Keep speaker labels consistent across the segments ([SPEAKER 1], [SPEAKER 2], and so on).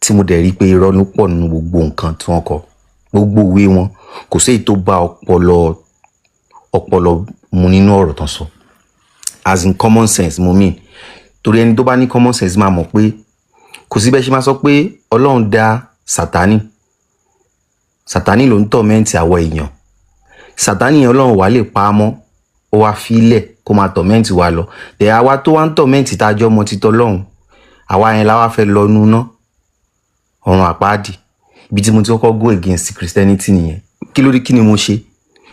[SPEAKER 1] Tí mo dẹ̀ rí pé irọ́ ló pọ̀ nínú gbogbo nǹkan tí wọ́n kọ, gbogbo ìwé wọn, kò sí èyí tó bá ọpọlọ mu nínú ọ̀rọ̀ tán sọ, as in common sense mo mean, torí ẹni tó bá ní common sense máa mọ̀ pé kò sí bẹ́ẹ̀ ṣe máa sọ pé Ọlọ́run dá Sátánì, Sátánì ló ń torment àwọn èèyàn. Sátánì yẹn, Ọlọ́run wà lè pa á mọ́, ó wá fílẹ̀ kó máa torment wa lọ. Tẹ̀ àwa tó wá ń torment, tá a jọ mọ títọ́ lọ́hùn, àwa yẹn la wá fẹ́ lọ nuná ọ̀run àpáàdì. Ibi tí mo ti kọ́kọ́ go against Christianity nìyẹn. Kí ló dé? Kí ni mo ṣe?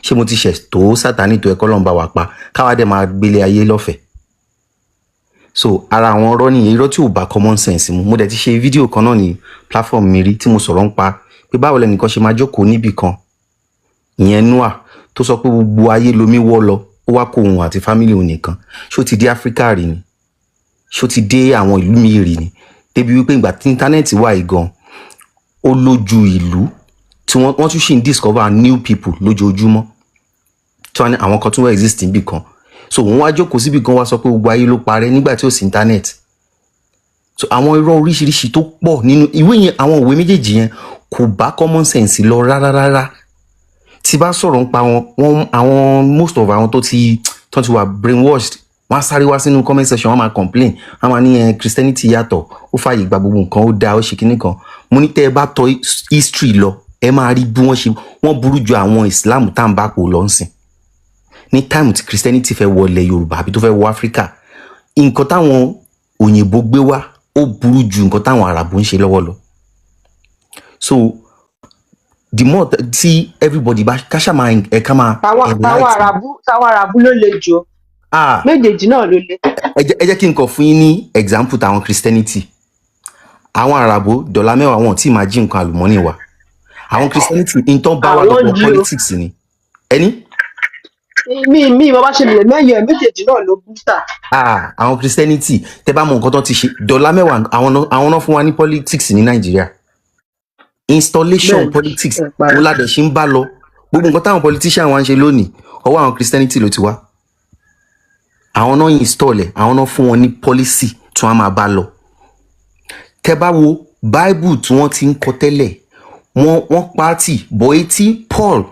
[SPEAKER 1] Ṣé mo ti ṣẹ̀ tó Sátánì tó ẹ̀kọ́ lọ́n bá wa pa, káwa dẹ̀ máa gbélé ayé lọ́fẹ̀ẹ́? So ara àwọn ọ̀rọ̀ nìyẹn, irọ́ tí ò bá common sense mu. Mo dẹ̀ ti ṣe fídíò kan náà ní platform mi rí tí mo sọ̀rọ̀ ń pa pé báwo lẹnìkan ṣe máa jókòó níbì kan, ìyẹn Noah, tó sọ pé gbogbo ayé lomi wọ́ lọ, ó wá kó òun àti family òun nìkan. Ṣó ti dé Áfíríkà rí ni? Ṣó ti dé àwọn ìlú míì rí ni? Débi wípé ìgbà tí internet wà yìí gan, ó lójú ìlú tí wọ́n tún ṣì ń discover new people lójoojúmọ́, tí wọ́n ní àwọn kan tún wọ́n exist níbì kan. So òun wá jókòó síbì kan, wá sọ pé gbogbo ayé ló parẹ́ nígbà tí ò sí internet. So àwọn irọ́ oríṣiríṣi tó pọ̀ nínú ìwé yẹn, àwọn ìwé méjèèjì yẹn, kò bá common sense lọ rárá rárá. Tí bá sọ̀rọ̀ nípa wọn, wọn àwọn most of àwọn tó ti wà brainwashed, wọ́n á sáré wá sínú comment section, wọ́n máa complain, wọ́n máa ní ẹ Christianity yàtọ̀, ó fààyè gba gbogbo nǹkan, ó dáa, ó ṣe kinní kan. Mo ní tẹ́ ẹ bá tọ history lọ, ẹ máa rí bí wọ́n ṣe wọ́n burú ju àwọn Islam tá à ń bá pò lọ ń sìn. Ní time tí Christianity fẹ́ wọlé Yorùbá àbí tó fẹ́ wọ Africa, nǹkan táwọn òyìnbó gbé wá, ó burú ju nǹkan táwọn Àràbù ń ṣe lọ́wọ́ lọ. So the more tí everybody bá káṣá máa ẹ ká máa
[SPEAKER 2] Táwọn
[SPEAKER 1] enlighten.
[SPEAKER 2] Àràbù ló le jù o.
[SPEAKER 1] Ah.
[SPEAKER 2] Méjèèjì náà ló le.
[SPEAKER 1] Ẹ jẹ́ kí n kàn fún yín ní example tàwọn Christianity. Àwọn Àràbò dọ̀là mẹ́wàá, wọn ò tí ì máa jí nǹkan àlùmọ́nì wa. Àwọn Christianity, nǹkan bá wà
[SPEAKER 2] Àwọn
[SPEAKER 1] lọ́pọ̀
[SPEAKER 2] jí o.
[SPEAKER 1] politics ni ẹni.
[SPEAKER 2] Mi bàbá ṣe lè mẹ́yọ̀ ẹ̀, méjèèjì náà ló búta.
[SPEAKER 1] Ah, àwọn Christianity, tẹ bá mọ nǹkan tó ti ṣe, dọ̀là mẹ́wàá, àwọn náà fún wa ní politics ní Nàìjíríà, installation politics.
[SPEAKER 2] Ẹ parí.
[SPEAKER 1] Òun ládẹ̀ ṣe ń bá lọ. Gbogbo nǹkan táwọn politician wa ń ṣe lónìí, ọwọ́ àwọn Christianity ló ti wá. Àwọn náà install ẹ̀, àwọn náà fún wọn ní policy tí wọ́n á máa bá lọ. Tẹ bá wo Bible tí wọ́n ti ń kọ tẹ́lẹ̀, wọ́n pààtì bọ̀ etí Paul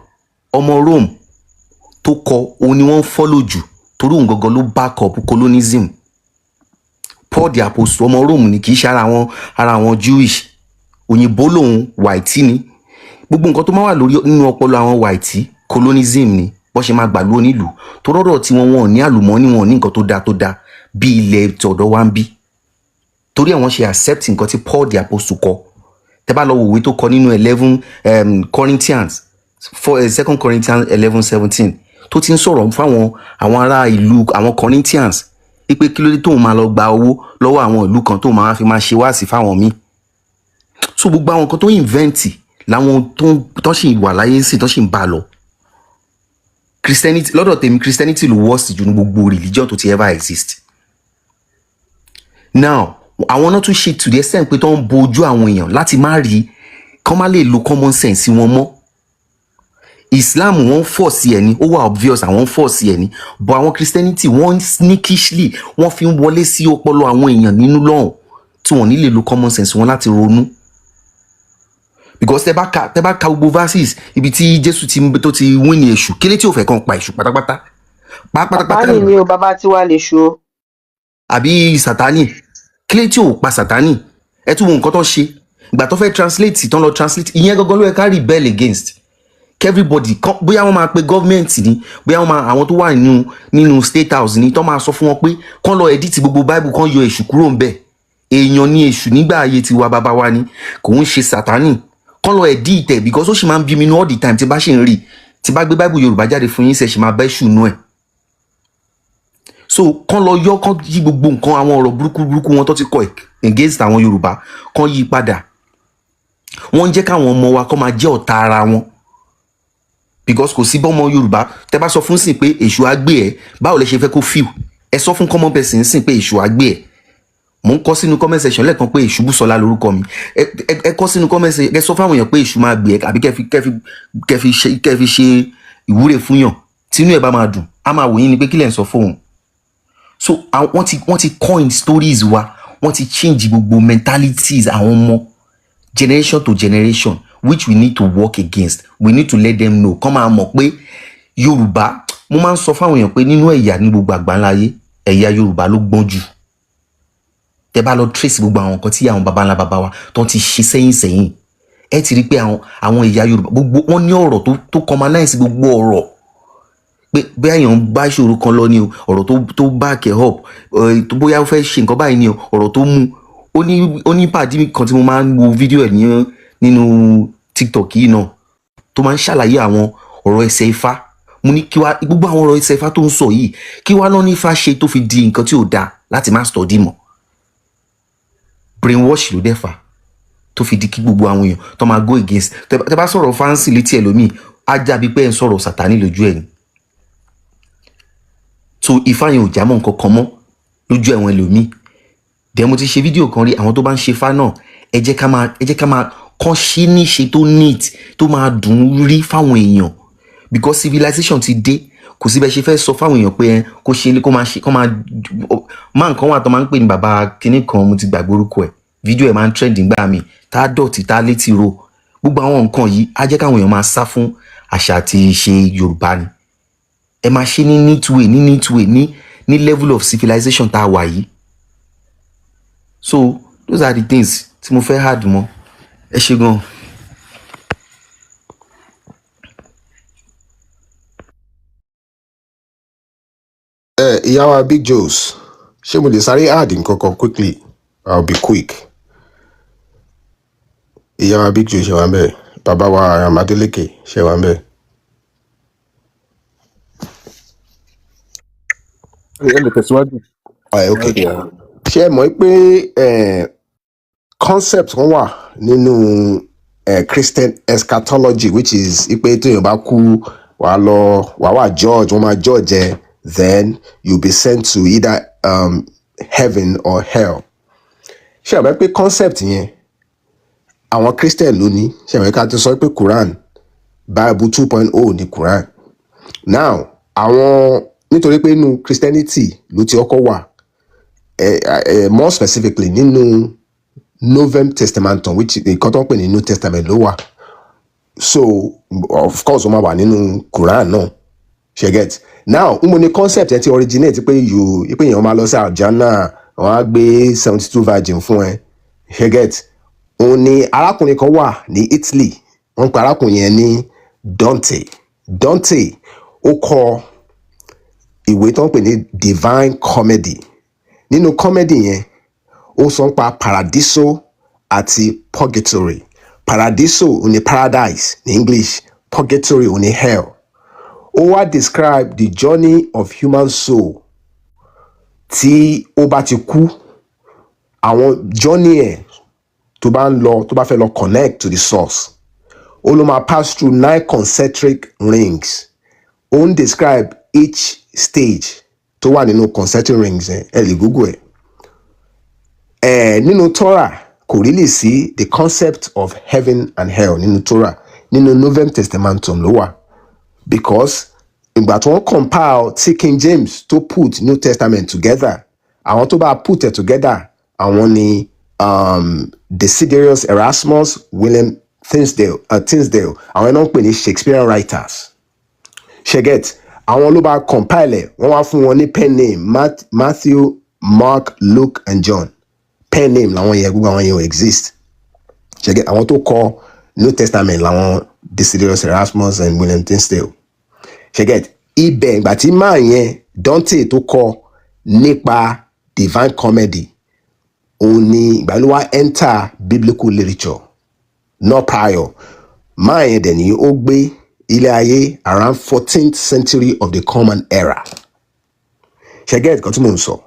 [SPEAKER 1] ọmọ Rome tó kọ, òun ni wọ́n ń follow jù, torí òun gangan ló back up colonialism. Paul the Apostle, ọmọ Rome ni, kì í ṣe ara àwọn Jewish. Òyìnbó lòun, white ni. Gbogbo nǹkan tó máa wà lórí nínú ọpọlọ àwọn white, colonialism ni, bó ṣe máa gbàlú onílùú tó rọ́rọ̀ tí wọ́n ní àlùmọ́ọ́nì, wọn ní nǹkan tó dáa tó dáa bí ilẹ̀ tọ̀dọ̀ wa ń bí. Torí àwọn ṣe accept nǹkan tí Paul the Apostle kọ. Tẹ́ bá lọ wo ìwé tó kọ nínú 11 Corinthians four, Second Corinthians 11:17, tó ti ń sọ̀rọ̀ fáwọn àwọn ará ìlú àwọn Corinthians wípé kí ló dé tóun máa lọ gba owó lọ́wọ́ àwọn ìlú kan, tóun máa fi máa ṣe wáàsí fáwọn míì. So gbogbo àwọn nǹkan tó invent làwọn tó sì wà láyé sí, tó sì ń bá a lọ. Christianity, lọ́dọ̀ tèmi, Christianity ló worst jù ní gbogbo religion tó ti ever exist. Now, àwọn náà tún ṣe to the extent pé tó ń bo ojú àwọn èèyàn láti má rí, kán má lè lo common sense wọn mọ́. Islam, wọ́n force ẹ̀ ní, ó wà obvious, àwọn force ẹ̀ ní, but àwọn Christianity, wọ́n sneakishly, wọ́n fi ń wọlé sí ọpọlọ àwọn èèyàn nínú lọ́hùn tí wọ́n ní lè lo common sense wọn láti ronú, because tẹ bá ka gbogbo verses ibi tí Jésù ti tó ti win ní èṣù, kílé tí ò fẹ́ kàn pa èṣù pátápátá pátápátá?
[SPEAKER 2] Sátánì ni o, bàbá tiwa lè ṣu o.
[SPEAKER 1] Àbí Sátánì, kílé tí ò pa Sátánì? Ẹ tún wo nǹkan tó ṣe ìgbà tó fẹ́ translate, tán lọ translate. Ìyẹn gangan ló yẹ ká rebel against, everybody kan. Bóyá wọ́n máa pe government ni, bóyá wọ́n máa àwọn tó wà nínú state house ni, tó máa sọ fún wọn pé kán lọ edit gbogbo Bible, kán yọ èṣù kúrò ń bẹ̀. Èèyàn ní èṣù nígbà ayé tiwa, bàbá wa ni, kò ń ṣe Sátánì. Kán lọ edit ẹ̀, because ó sì máa ń bí mi nínú all the time tí bá ṣe ń rí, tí bá gbé Bible Yorùbá jáde fún yín, ṣe ṣì máa bẹ́ ṣù nú ẹ̀. So kán lọ yọ, kán yí gbogbo nǹkan, àwọn ọ̀rọ̀ burúkú burúkú wọn tó ti kọ against àwọn Yorùbá, kán yí padà. Wọ́n ń jẹ́ káwọn ọmọ wa kán máa jẹ́ ọ̀tá ara wọn, because kò sí bọ́mọ Yorùbá tẹ́ bá sọ fún sìn pé èṣù á gbé ẹ, báwo lẹ ṣe fẹ́ kó feel? Ẹ sọ fún common person sìn pé èṣù á gbé ẹ. Mò ń kọ sínú comment section lẹ́ẹ̀kan pé èṣù Bùsọ̀lá lórúkọ mi. Ẹ kọ sínú comment section, ẹ sọ fáwọn èèyàn pé èṣù máa gbé ẹ, àbí kẹ́ fi ṣe ìwúre fún yàn, tínú ẹ bá máa dùn, á máa wò yín ni pé kí lẹ̀ ń sọ fóun. So wọ́n ti coin stories wa, wọ́n ti change gbogbo mentalities àwọn ọmọ. generation to generation, which we need to work against. We need to let them know, kọ́ máa mọ̀ pé Yorùbá, mo máa ń sọ fáwọn èèyàn pé nínú ẹ̀yà ní gbogbo àgbáńlá ayé, ẹ̀yà Yorùbá ló gbọ́n jù. Tẹ bá lọ trace gbogbo àwọn nǹkan tí àwọn baba ńlá baba wa tó ti ṣe sẹ́yìn sẹ́yìn, ẹ ti rí i pé àwọn ẹ̀yà Yorùbá gbogbo wọn ní ọ̀rọ̀ tó commonize gbogbo ọ̀rọ̀, pé bóyá èèyàn ń bá ìṣòro kan lọ ni o, ọ̀rọ̀ tó back ẹ̀ up, tó bóyá ó fẹ́ ṣe nǹkan báyìí ni o, ọ̀rọ̀ tó mú ó ní pàdé mi kan tí mo máa ń wo fídíò ẹ̀ ní nínú TikTok yìí náà, tó máa ń ṣàlàyé àwọn ọ̀rọ̀ ẹsẹ̀ Ifá. Mo ní kí wá gbogbo àwọn ọ̀rọ̀ ẹsẹ̀ Ifá tó ń sọ yìí, kí wá lọ́ ní Ifá ṣe tó fi di nǹkan tí ò dáa láti má study mọ́? Brainwash ló dẹ̀ fà tó fi di kí gbogbo àwọn èèyàn tó máa go against. Tẹ bá sọ̀rọ̀ fancy létí ẹlòmíì, á jábí pé ẹ̀ ń sọ̀rọ̀ Sàtánì lójú ẹ̀ ni. So Ifá yẹn ò já mọ́ nǹkan kan mọ́ lójú ẹ̀wọ̀n ẹlòmíì. Dẹ̀ mo ti ṣe fídíò kan rí, àwọn tó bá ń ṣe Ifá náà, ẹ jẹ́ ká máa kàn ṣe ní ṣe tó neat, tó máa dùn ún rí fáwọn èèyàn, because civilization ti dé. Kò sí bẹ́ẹ̀ ṣe fẹ́ sọ fáwọn èèyàn pé ẹ kó ṣe kó máa ṣe kó máa má nǹkan wà tó máa ń pè ní bàbá kinní kan, mo ti gbàgbé orúkọ ẹ̀. Fídíò ẹ̀ máa ń trend nígbà míì, tá a dọ̀tí, tá a létí ro gbogbo àwọn nǹkan yìí, á jẹ́ káwọn èèyàn máa sá fún àṣà àti ìṣe Yorùbá ni. Ẹ máa ṣe ní neat way, ní level of civilization tá a wà yìí. So those are the things tí mo fẹ́ add mọ́. Ẹ ṣé gan.
[SPEAKER 3] Ẹ ìyá wa Big Joes, ṣé mo lè sáré add nǹkan kan quickly? I'll be quick. Ìyá wa Big Joe, ṣe wà ń bẹ̀? Bàbá wa Adeleke, ṣe wà ń bẹ̀?
[SPEAKER 4] Ẹ lè tẹ̀síwájú.
[SPEAKER 3] Ẹ ok, ṣé ẹ mọ̀ pé concept kan wà nínú Christian eschatology, which is pé téèyàn bá kú, wàá lọ, wàá wà judge, wọ́n máa judge ẹ, then you be sent to either heaven or hell? Ṣé ẹ mọ̀ pé concept yẹn, àwọn Christian ló ní? Ṣé ẹ mọ̀ ká ti sọ pé Quran, Bible 2.0 ní Quran now? Àwọn nítorí pé inú Christianity ló ti kọ́kọ́ wà, more specifically nínú Novum Testamentum, which nǹkan tó ń pè ní New Testament ló wà. So of course, ó máa wà nínú Quran náà. Ṣe get? Now, n mo ní concept ẹ ti originate pé you pé èèyàn máa lọ sí aljana, wọn á gbé 72 virgin fún ẹ. Ṣe get? Òun ni arákùnrin kan wà ní Italy, wọ́n ń pe arákùnrin yẹn ní Dante. Dante, ó kọ ìwé tó ń pè ní Divine Comedy. Nínú comedy yẹn, ó sọ nípa paradiso àti purgatory. Paradiso ò ní paradise ní English, purgatory ò ní hell. Ó wá describe the journey of human soul tí ó bá ti kú, àwọn journey ẹ̀ tó bá ń lọ, tó bá fẹ́ lọ connect to the source. Ó ló máa pass through nine concentric rings. Ó ń describe each stage tó wà nínú concentric rings yẹn. Ẹ lè Google ẹ̀. Ẹ̀ nínú Torah, kò really sí the concept of heaven and hell nínú Torah. Nínú Novum Testamentum ló wà, because ìgbà tí wọ́n compile, tí King James tó put New Testament together, àwọn tó bá put it together, àwọn ni Desiderius Erasmus, William Tyndale. Àwọn ẹni wọ́n ń pè ní Shakespearean writers. Ṣe get? Àwọn ló bá compile ẹ̀. Wọ́n wá fún wọn ní pen name, Matthew, Mark, Luke and John. Pen name làwọn yẹn, gbogbo àwọn yẹn ò exist. Ṣe get? Àwọn tó kọ New Testament làwọn Desiderius Erasmus and William Tyndale. Ṣe get? Ibẹ̀, ìgbà tí máa yẹn Dante tó kọ nípa Divine Comedy, òun ni ìgbà ló wá enter biblical literature, not prior. Máa yẹn dẹ̀ ní ó gbé ilé ayé around 14th century of the Common Era. Ṣe get nǹkan tí mò ń sọ?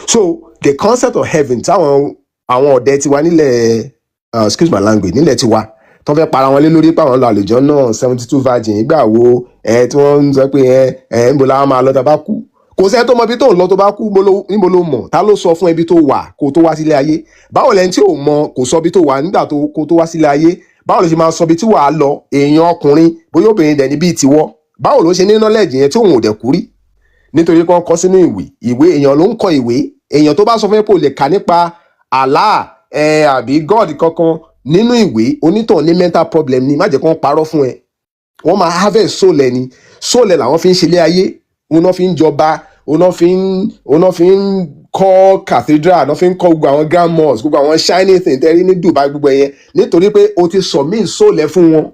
[SPEAKER 3] So the concept of heaven táwọn àwọn ọ̀dẹ́ tiwa nílẹ̀, excuse my language, nílẹ̀ tiwa tó fẹ́ para wọn lé lórí pé àwọn lọ àlùjọ náà, 72 virgin, ìgbà wo ẹ tí wọ́n ń sọ pé ẹ ń bo làwọn máa lọ tá a bá kú, kò sẹ́ni tó mọ ibi tó ń lọ tó bá kú. Níbo ló mọ̀? Ta ló sọ fún ibi tó wà kó tó wá sílé ayé? Báwo lẹni tí ò mọ, kò sọ ibi tó wà nígbà tó kó tó wá sílé ayé, báwo ló ṣe máa sọ ibi tí wàá lọ? Èèyàn ọkùnrin, bóyá obìnrin dẹ̀ ní bíi tiwọ́, báwo ló ṣe ní knowledge yẹn tí òun ò dẹ̀ kú rí? Nítorí pé wọ́n kọ sínú ìwé. Ìwé, èèyàn ló ń kọ ìwé. Èèyàn tó bá sọ fún yín pé o lè kà nípa Allah ẹ àbí God kankan. Nínú ìwé, onítàn ní mental problem ni. Má jẹ́ kó parọ́ fún ẹ. Wọ́n máa harvest soul ẹ ni. Soul ẹ làwọn fi ń ṣe ilé ayé, òun náà fi ń jọba, òun náà fi ń kọ́ cathedral, náà fi ń kọ́ gbogbo àwọn grand mosque, gbogbo àwọn shiny thing tẹ́rí ní Dubai, gbogbo ẹ̀yẹn, nítorí pé o ti submit soul ẹ fún wọn,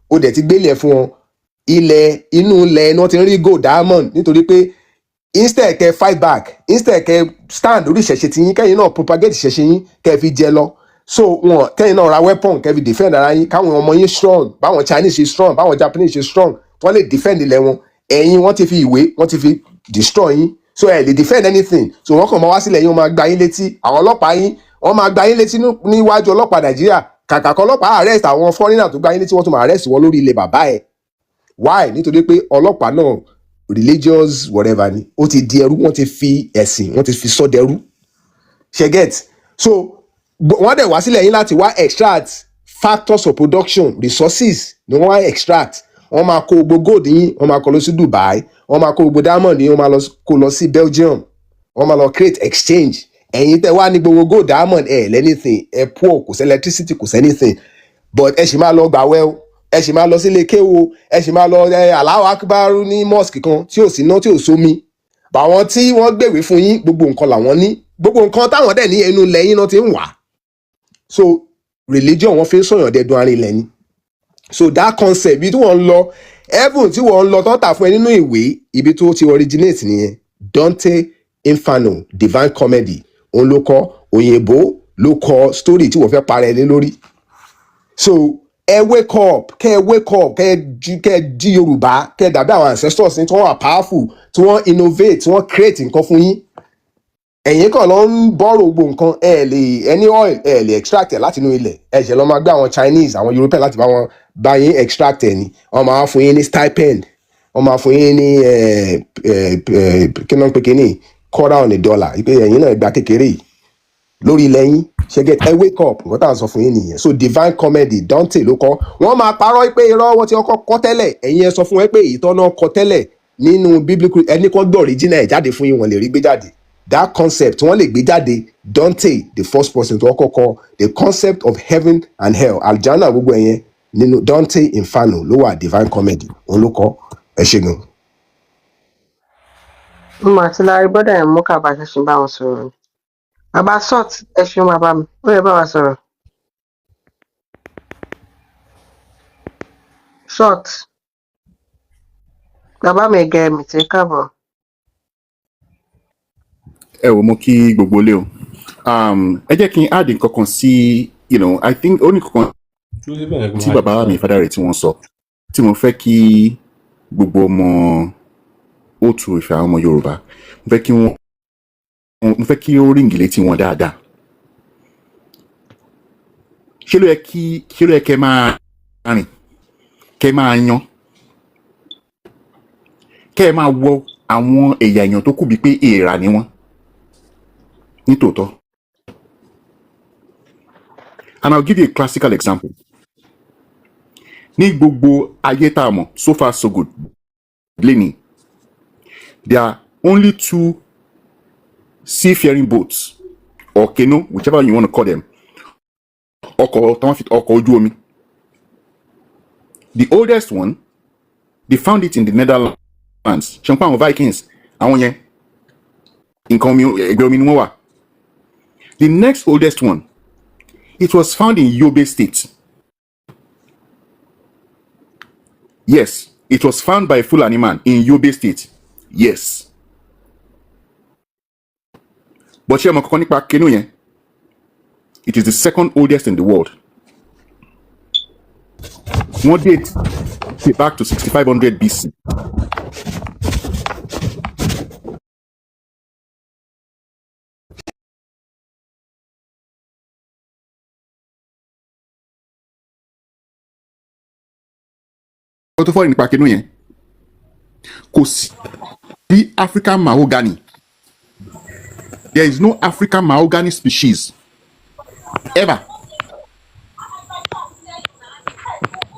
[SPEAKER 3] o dẹ̀ ti gbélé ẹ fún wọn. Ilẹ̀, inú ilẹ̀ ni wọ́n ti ń rí gold, diamond, nítorí pé instead kẹ́ fight back, instead kẹ́ stand lórí ìṣẹ̀ṣe tí yín, kẹ́yìn náà propagate ìṣẹ̀ṣe yín, kẹ́ fi jẹ lọ, so wọn kẹ́yìn náà ra weapon, kẹ́ fi defend ara yín, káwọn ọmọ yín strong, báwọn Chinese ṣe strong, báwọn Japanese ṣe strong, wọ́n lè defend ilẹ̀ wọn. Ẹ̀yin, wọ́n ti fi ìwé, wọ́n ti fi destroy yín, so ẹ lè defend anything. So wọ́n kàn máa wá sílẹ̀ yín, wọ́n máa gba yín létí. Àwọn ọlọ́pàá yín, wọ́n máa gba yín létí níwájú ọlọ́pàá Nàìjíríà. Kàkà kọ́ ọlọ́pàá arrest àwọn foreigner tó gba yín létí, wọ́n tún máa arrest wọn lórí ilẹ̀ bàbá ẹ̀. Why? Nítorí pé ọlọ́pàá náà, religious whatever ni, ó ti di ẹrú. Wọ́n ti fi ẹ̀sìn, wọ́n ti fi sọ́ dẹrú. Ṣe get? So wọ́n dẹ̀ wá sílẹ̀ yín láti wá extract factors of production, resources ni wọ́n wá extract. Wọ́n máa kó gbogbo gold yín, wọ́n máa kó lọ sí Dubai. Wọ́n máa kó gbogbo diamond yín, wọ́n máa lọ kó lọ sí Belgium. Wọ́n máa lọ create exchange. Ẹ̀yin tẹ́ wá ní gbogbo gold, diamond, ẹ̀ lẹ́nìthing, ẹ̀ poor, kò sí electricity, kò sí anything, but ẹ sì máa lọ gbàwẹ̀ o, ẹ sì máa lọ sílé kéwo, ẹ sì máa lọ ẹ Allahu Akbar ní mosque kan tí ò sí iná, tí ò sómi. Báwọn tí wọ́n gbèwé fún yín, gbogbo nǹkan làwọn ní. Gbogbo nǹkan táwọn dẹ̀ ní, inú lẹ́yìn náà ti ń wà. So religion, wọ́n fi ń sọ̀yàn dẹ́dun arinlẹ̀ ni. So that concept, ibi tí wọ́n ń lọ, heaven tí wọ́n ń lọ, tó ń tà fún ẹ nínú ìwé, ibi tó ti originate nìyẹn. Dante Inferno, Divine Comedy, òun ló kọ. Òyìnbó ló kọ story tí wọ́n fẹ́ parẹ́ lé lórí. So ẹ wake up, kẹ ẹ wake up, kẹ ẹ jí, kẹ ẹ jí Yorùbá, kẹ ẹ dàbí àwọn ancestors ní, tí wọ́n wà powerful, tí wọ́n innovate, tí wọ́n create nǹkan fún yín. Ẹ̀yin kàn lọ ń borrow gbogbo nǹkan. Ẹ lè any oil, ẹ lè extract ẹ láti inú ilẹ̀. Ẹ ṣe lọ máa gbé àwọn Chinese, àwọn European láti bá wọn bá yín extract ẹ ní. Wọ́n máa fún yín ní stipend, wọ́n máa fún yín ní ẹ ẹ ẹ kí ló ń pè kíní, quarter on a dollar, ìpè ẹ̀yin náà gba kékeré yìí lórí ilẹ̀ yín. Ṣe get? Ẹ wake up, nǹkan tá à ń sọ fún yín nìyẹn. So Divine Comedy, Dante ló kọ. Wọ́n máa parọ́ pé irọ́, wọ́n ti kọ́kọ́ kọ tẹ́lẹ̀. Ẹ̀yin ẹ sọ fún wọn pé ìtọ́nà kọ tẹ́lẹ̀ nínú biblical, ẹni kan gbọ́ original ẹ̀ jáde fún yín, wọ́n lè rí gbé jáde. That concept, wọ́n lè gbé jáde. Dante, the first person tó kọ́kọ́ kọ the concept of heaven and hell, aljana, gbogbo ẹ̀yẹn, nínú Dante Inferno ló wà. Divine Comedy, òun ló kọ. Ẹ ṣe gan.
[SPEAKER 2] Mo àti Larry bọ́dà ẹ̀ mú kàbá ṣẹ̀ṣẹ̀ bá wọn sọ̀rọ̀ ni. Bàbá Salt, ẹ ṣeun bàbá mi, ó yẹ bá wa sọ̀rọ̀. Salt, bàbá mi gẹ mi tí káàbọ̀.
[SPEAKER 4] Ẹ wò, mo kí gbogbo ilé o. Ẹ jẹ́ kí n add nǹkan kan sí, I think ó ní nǹkan kan tí bàbá mi fada rẹ̀ tí wọ́n sọ, tí mo fẹ́ kí gbogbo ọmọ òtù ìfẹ́, àwọn ọmọ Yorùbá, mo fẹ́ kí ó ring létí wọn dáadáa. Ṣé ló yẹ kẹ́ máa rìn, kẹ́ máa yan, kẹ́ ẹ máa wọ àwọn ẹ̀yà èèyàn tó kù bíi pé èèrà ni wọ́n nítòótọ́? And I'll give you a classical example. Ní gbogbo ayé tá a mọ̀, so far so good lẹ́ni, there are only two seafaring boats or canoe, whichever you want to call them, ọkọ̀ tí wọ́n fi, ọkọ̀ ojú omi. The oldest one, they found it in the Netherlands. Ṣe n pa àwọn Vikings, àwọn yẹn, nǹkan omi, ẹgbẹ́ omi ni wọ́n wà. The next oldest one, it was found in Yobe State. Yes, it was found by a Fulani man in Yobe State. Yes, but ṣé ẹ mọ̀ kankan nípa canoe yẹn? It is the second oldest in the world. Wọ́n date it back to 6500 BC. Tó fọ́ nípa canoe yẹn, kò sí African mahogany. There is no African mahogany species ever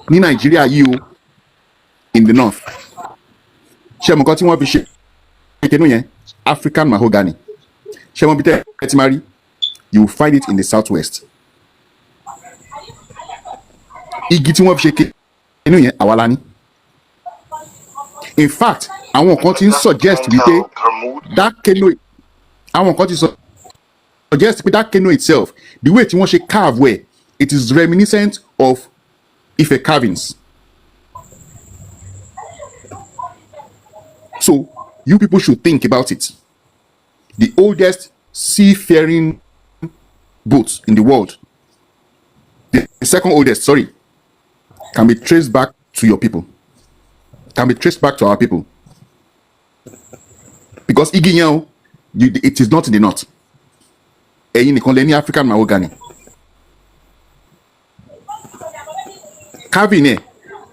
[SPEAKER 4] ní Nàìjíríà yìí o, in the north. Ṣé mo nǹkan tí wọ́n fi ṣe canoe yẹn, African mahogany? Ṣé mo bí tẹ́ ẹ ti máa rí? You will find it in the southwest. Igi tí wọ́n fi ṣe canoe yẹn, àwa la ní. In fact, àwọn kan ti ń suggest wípé that canoe, àwọn kan ti suggest pé that canoe itself, the way tí wọ́n ṣe carve ẹ̀, it is reminiscent of Ife carvings. So you people should think about it. The oldest seafaring boat in the world, the second oldest, sorry, can be traced back to your people, can be traced back to our people. Because igi yẹn o, it is not in the north. Ẹ̀yin nìkan lẹ ní African mahogany. Carving ẹ̀,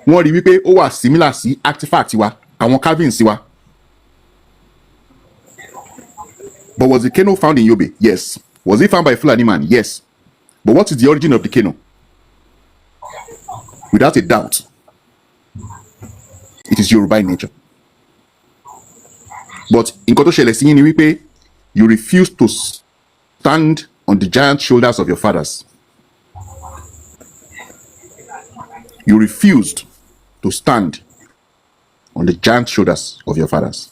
[SPEAKER 4] wọ́n rí wípé ó wà similar sí artifact wa, àwọn carvings wa. But was the canoe found in Yobe? Yes. Was it found by a Fulani man? Yes. But what is the origin of the canoe? Without a doubt, it is Yoruba in nature. But nǹkan tó ṣẹlẹ̀ sí yín ni wípé you refuse to stand on the giant shoulders of your fathers. You refused to stand on the giant shoulders of your fathers.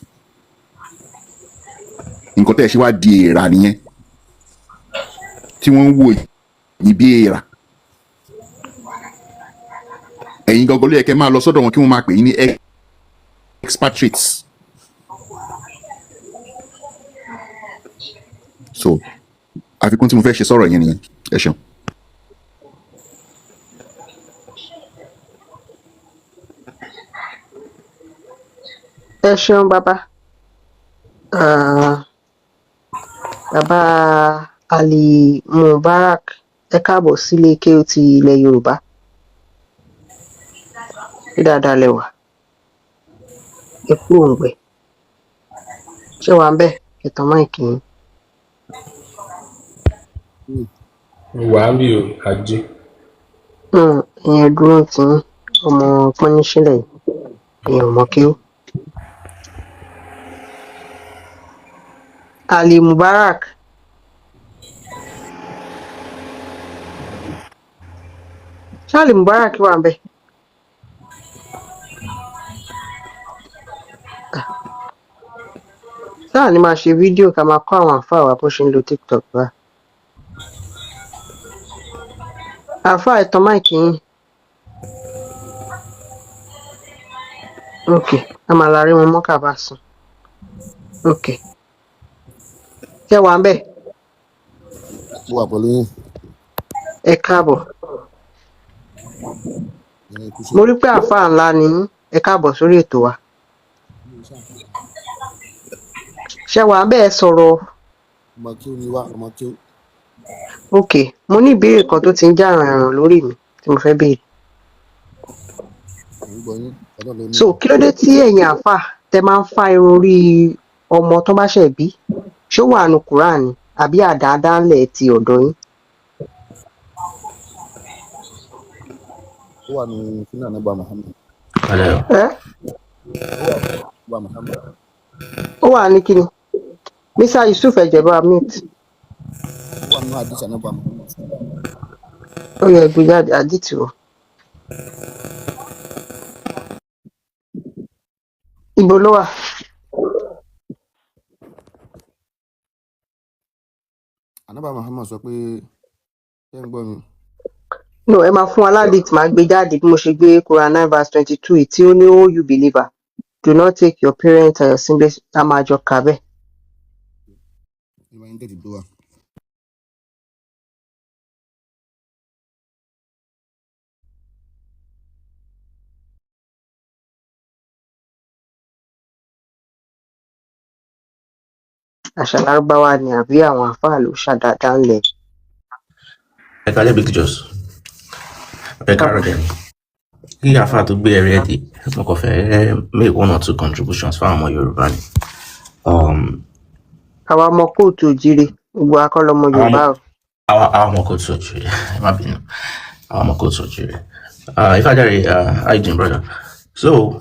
[SPEAKER 4] Nǹkan tẹ́ ẹ ṣe wá di èèrà nìyẹn tí wọ́n ń wò yín bí èèrà. Ẹ̀yin gangan ló yẹ kẹ́ máa lọ sọ́dọ̀ wọn kí wọ́n máa pè yín ní expatriates. So àfikún tí mo fẹ́ ṣe sọ̀rọ̀ yẹn nìyẹn. Ẹ ṣeun.
[SPEAKER 2] Ẹ ṣeun, bàbá. Ah, Bàbá Ali Mubarak, ẹ káàbọ̀ sílé kéwú ti ilẹ̀ Yorùbá. Ṣé dáadáa lẹ wà? Ẹ kú òǹgbẹ. Ṣé wà ń bẹ̀? Ẹ tan mic yín.
[SPEAKER 5] Wà á bí o, ajé.
[SPEAKER 2] Ìyẹn dúró tí yín, ọmọ pọ́níṣílẹ̀ yìí, ìyẹn ò mọ kéwú. Ali Mubarak, ṣé Ali Mubarak wà ń bẹ̀? Sáà ni máa ṣe fídíò ká máa kọ́ àwọn àáfàá wa bó ṣe ń lo TikTok bá. Àáfàá, ẹ tan mic yín. Ok, a máa la rí wọn mọ́ ká bá sùn. Ok, ṣé wà ń bẹ̀?
[SPEAKER 6] Mo wà pẹ̀lú yín.
[SPEAKER 2] Ẹ káàbọ̀.
[SPEAKER 6] Ẹ kú
[SPEAKER 2] Mo
[SPEAKER 6] iṣẹ́.
[SPEAKER 2] rí pé àáfàá ńlá ni yín. Ẹ káàbọ̀ sórí ètò wa. Ṣé wà ń bẹ̀? Ẹ sọ̀rọ̀.
[SPEAKER 6] Ọmọ kí ó ní wá, ọmọ kí ó.
[SPEAKER 2] Ok, mo ní ìbéèrè kan tó ti ń jà ràìnràn lórí mi tí mo fẹ́ béèrè.
[SPEAKER 6] Mò ń gbọ́ yín. Ọlọ́run ló ní.
[SPEAKER 2] So kí ló dé tí ẹ̀yin àáfàá tẹ máa ń fá irun orí ọmọ tó bá ṣẹ̀ bí? Ṣó wà nù Quran ni àbí àdáadáalẹ̀ ti ọ̀dọ̀ yín?
[SPEAKER 6] Ó wà ní Sunnah Ànábì Muhammad.
[SPEAKER 1] Hello.
[SPEAKER 2] Ẹ
[SPEAKER 6] Ó wà ní Ànábì Muhammad.
[SPEAKER 2] Ó wà ní kíni? Mr Yusuf, ẹjẹba mute.
[SPEAKER 6] Ó wà nínú Hadith Ànábì Muhammad.
[SPEAKER 2] Ó yẹ gbé jáde àdìtì o. Ibo ló wà?
[SPEAKER 6] Ànábì Muhammad sọ pé, ṣé ń gbọ́ mi?
[SPEAKER 2] No, ẹ máa fún wa ládìtì, máa gbé jáde bí mo ṣe gbé Quran 9 verse 22 yìí tí ó ní, "O you believer, do not take your parents and your siblings." A máa jọ kà bẹ́ẹ̀.
[SPEAKER 6] Ìwà yín tètè tó wà.
[SPEAKER 2] Àṣà Lárúbáwá ni àbí àwọn àáfàá ló ṣàdáadáalẹ̀?
[SPEAKER 1] Ẹ káalẹ́, Big Jos. Ẹ káàárọ̀ dẹ̀. Kí àáfàá tó gbé ẹrí ẹ dé, mo kàn fẹ́ make one or two contributions fáwọn ọmọ Yorùbá ni.
[SPEAKER 2] Àwa ọmọ káàárọ̀ oòjíire, gbogbo akọ́lọmọ
[SPEAKER 1] Àwọn ọmọ
[SPEAKER 2] Yorùbá o.
[SPEAKER 1] àwọn ọmọ káàárọ̀ oòjíire, ẹ má bínú. Àwọn ọmọ káàárọ̀ oòjíire. Ifájàre, how you doing, brother? So,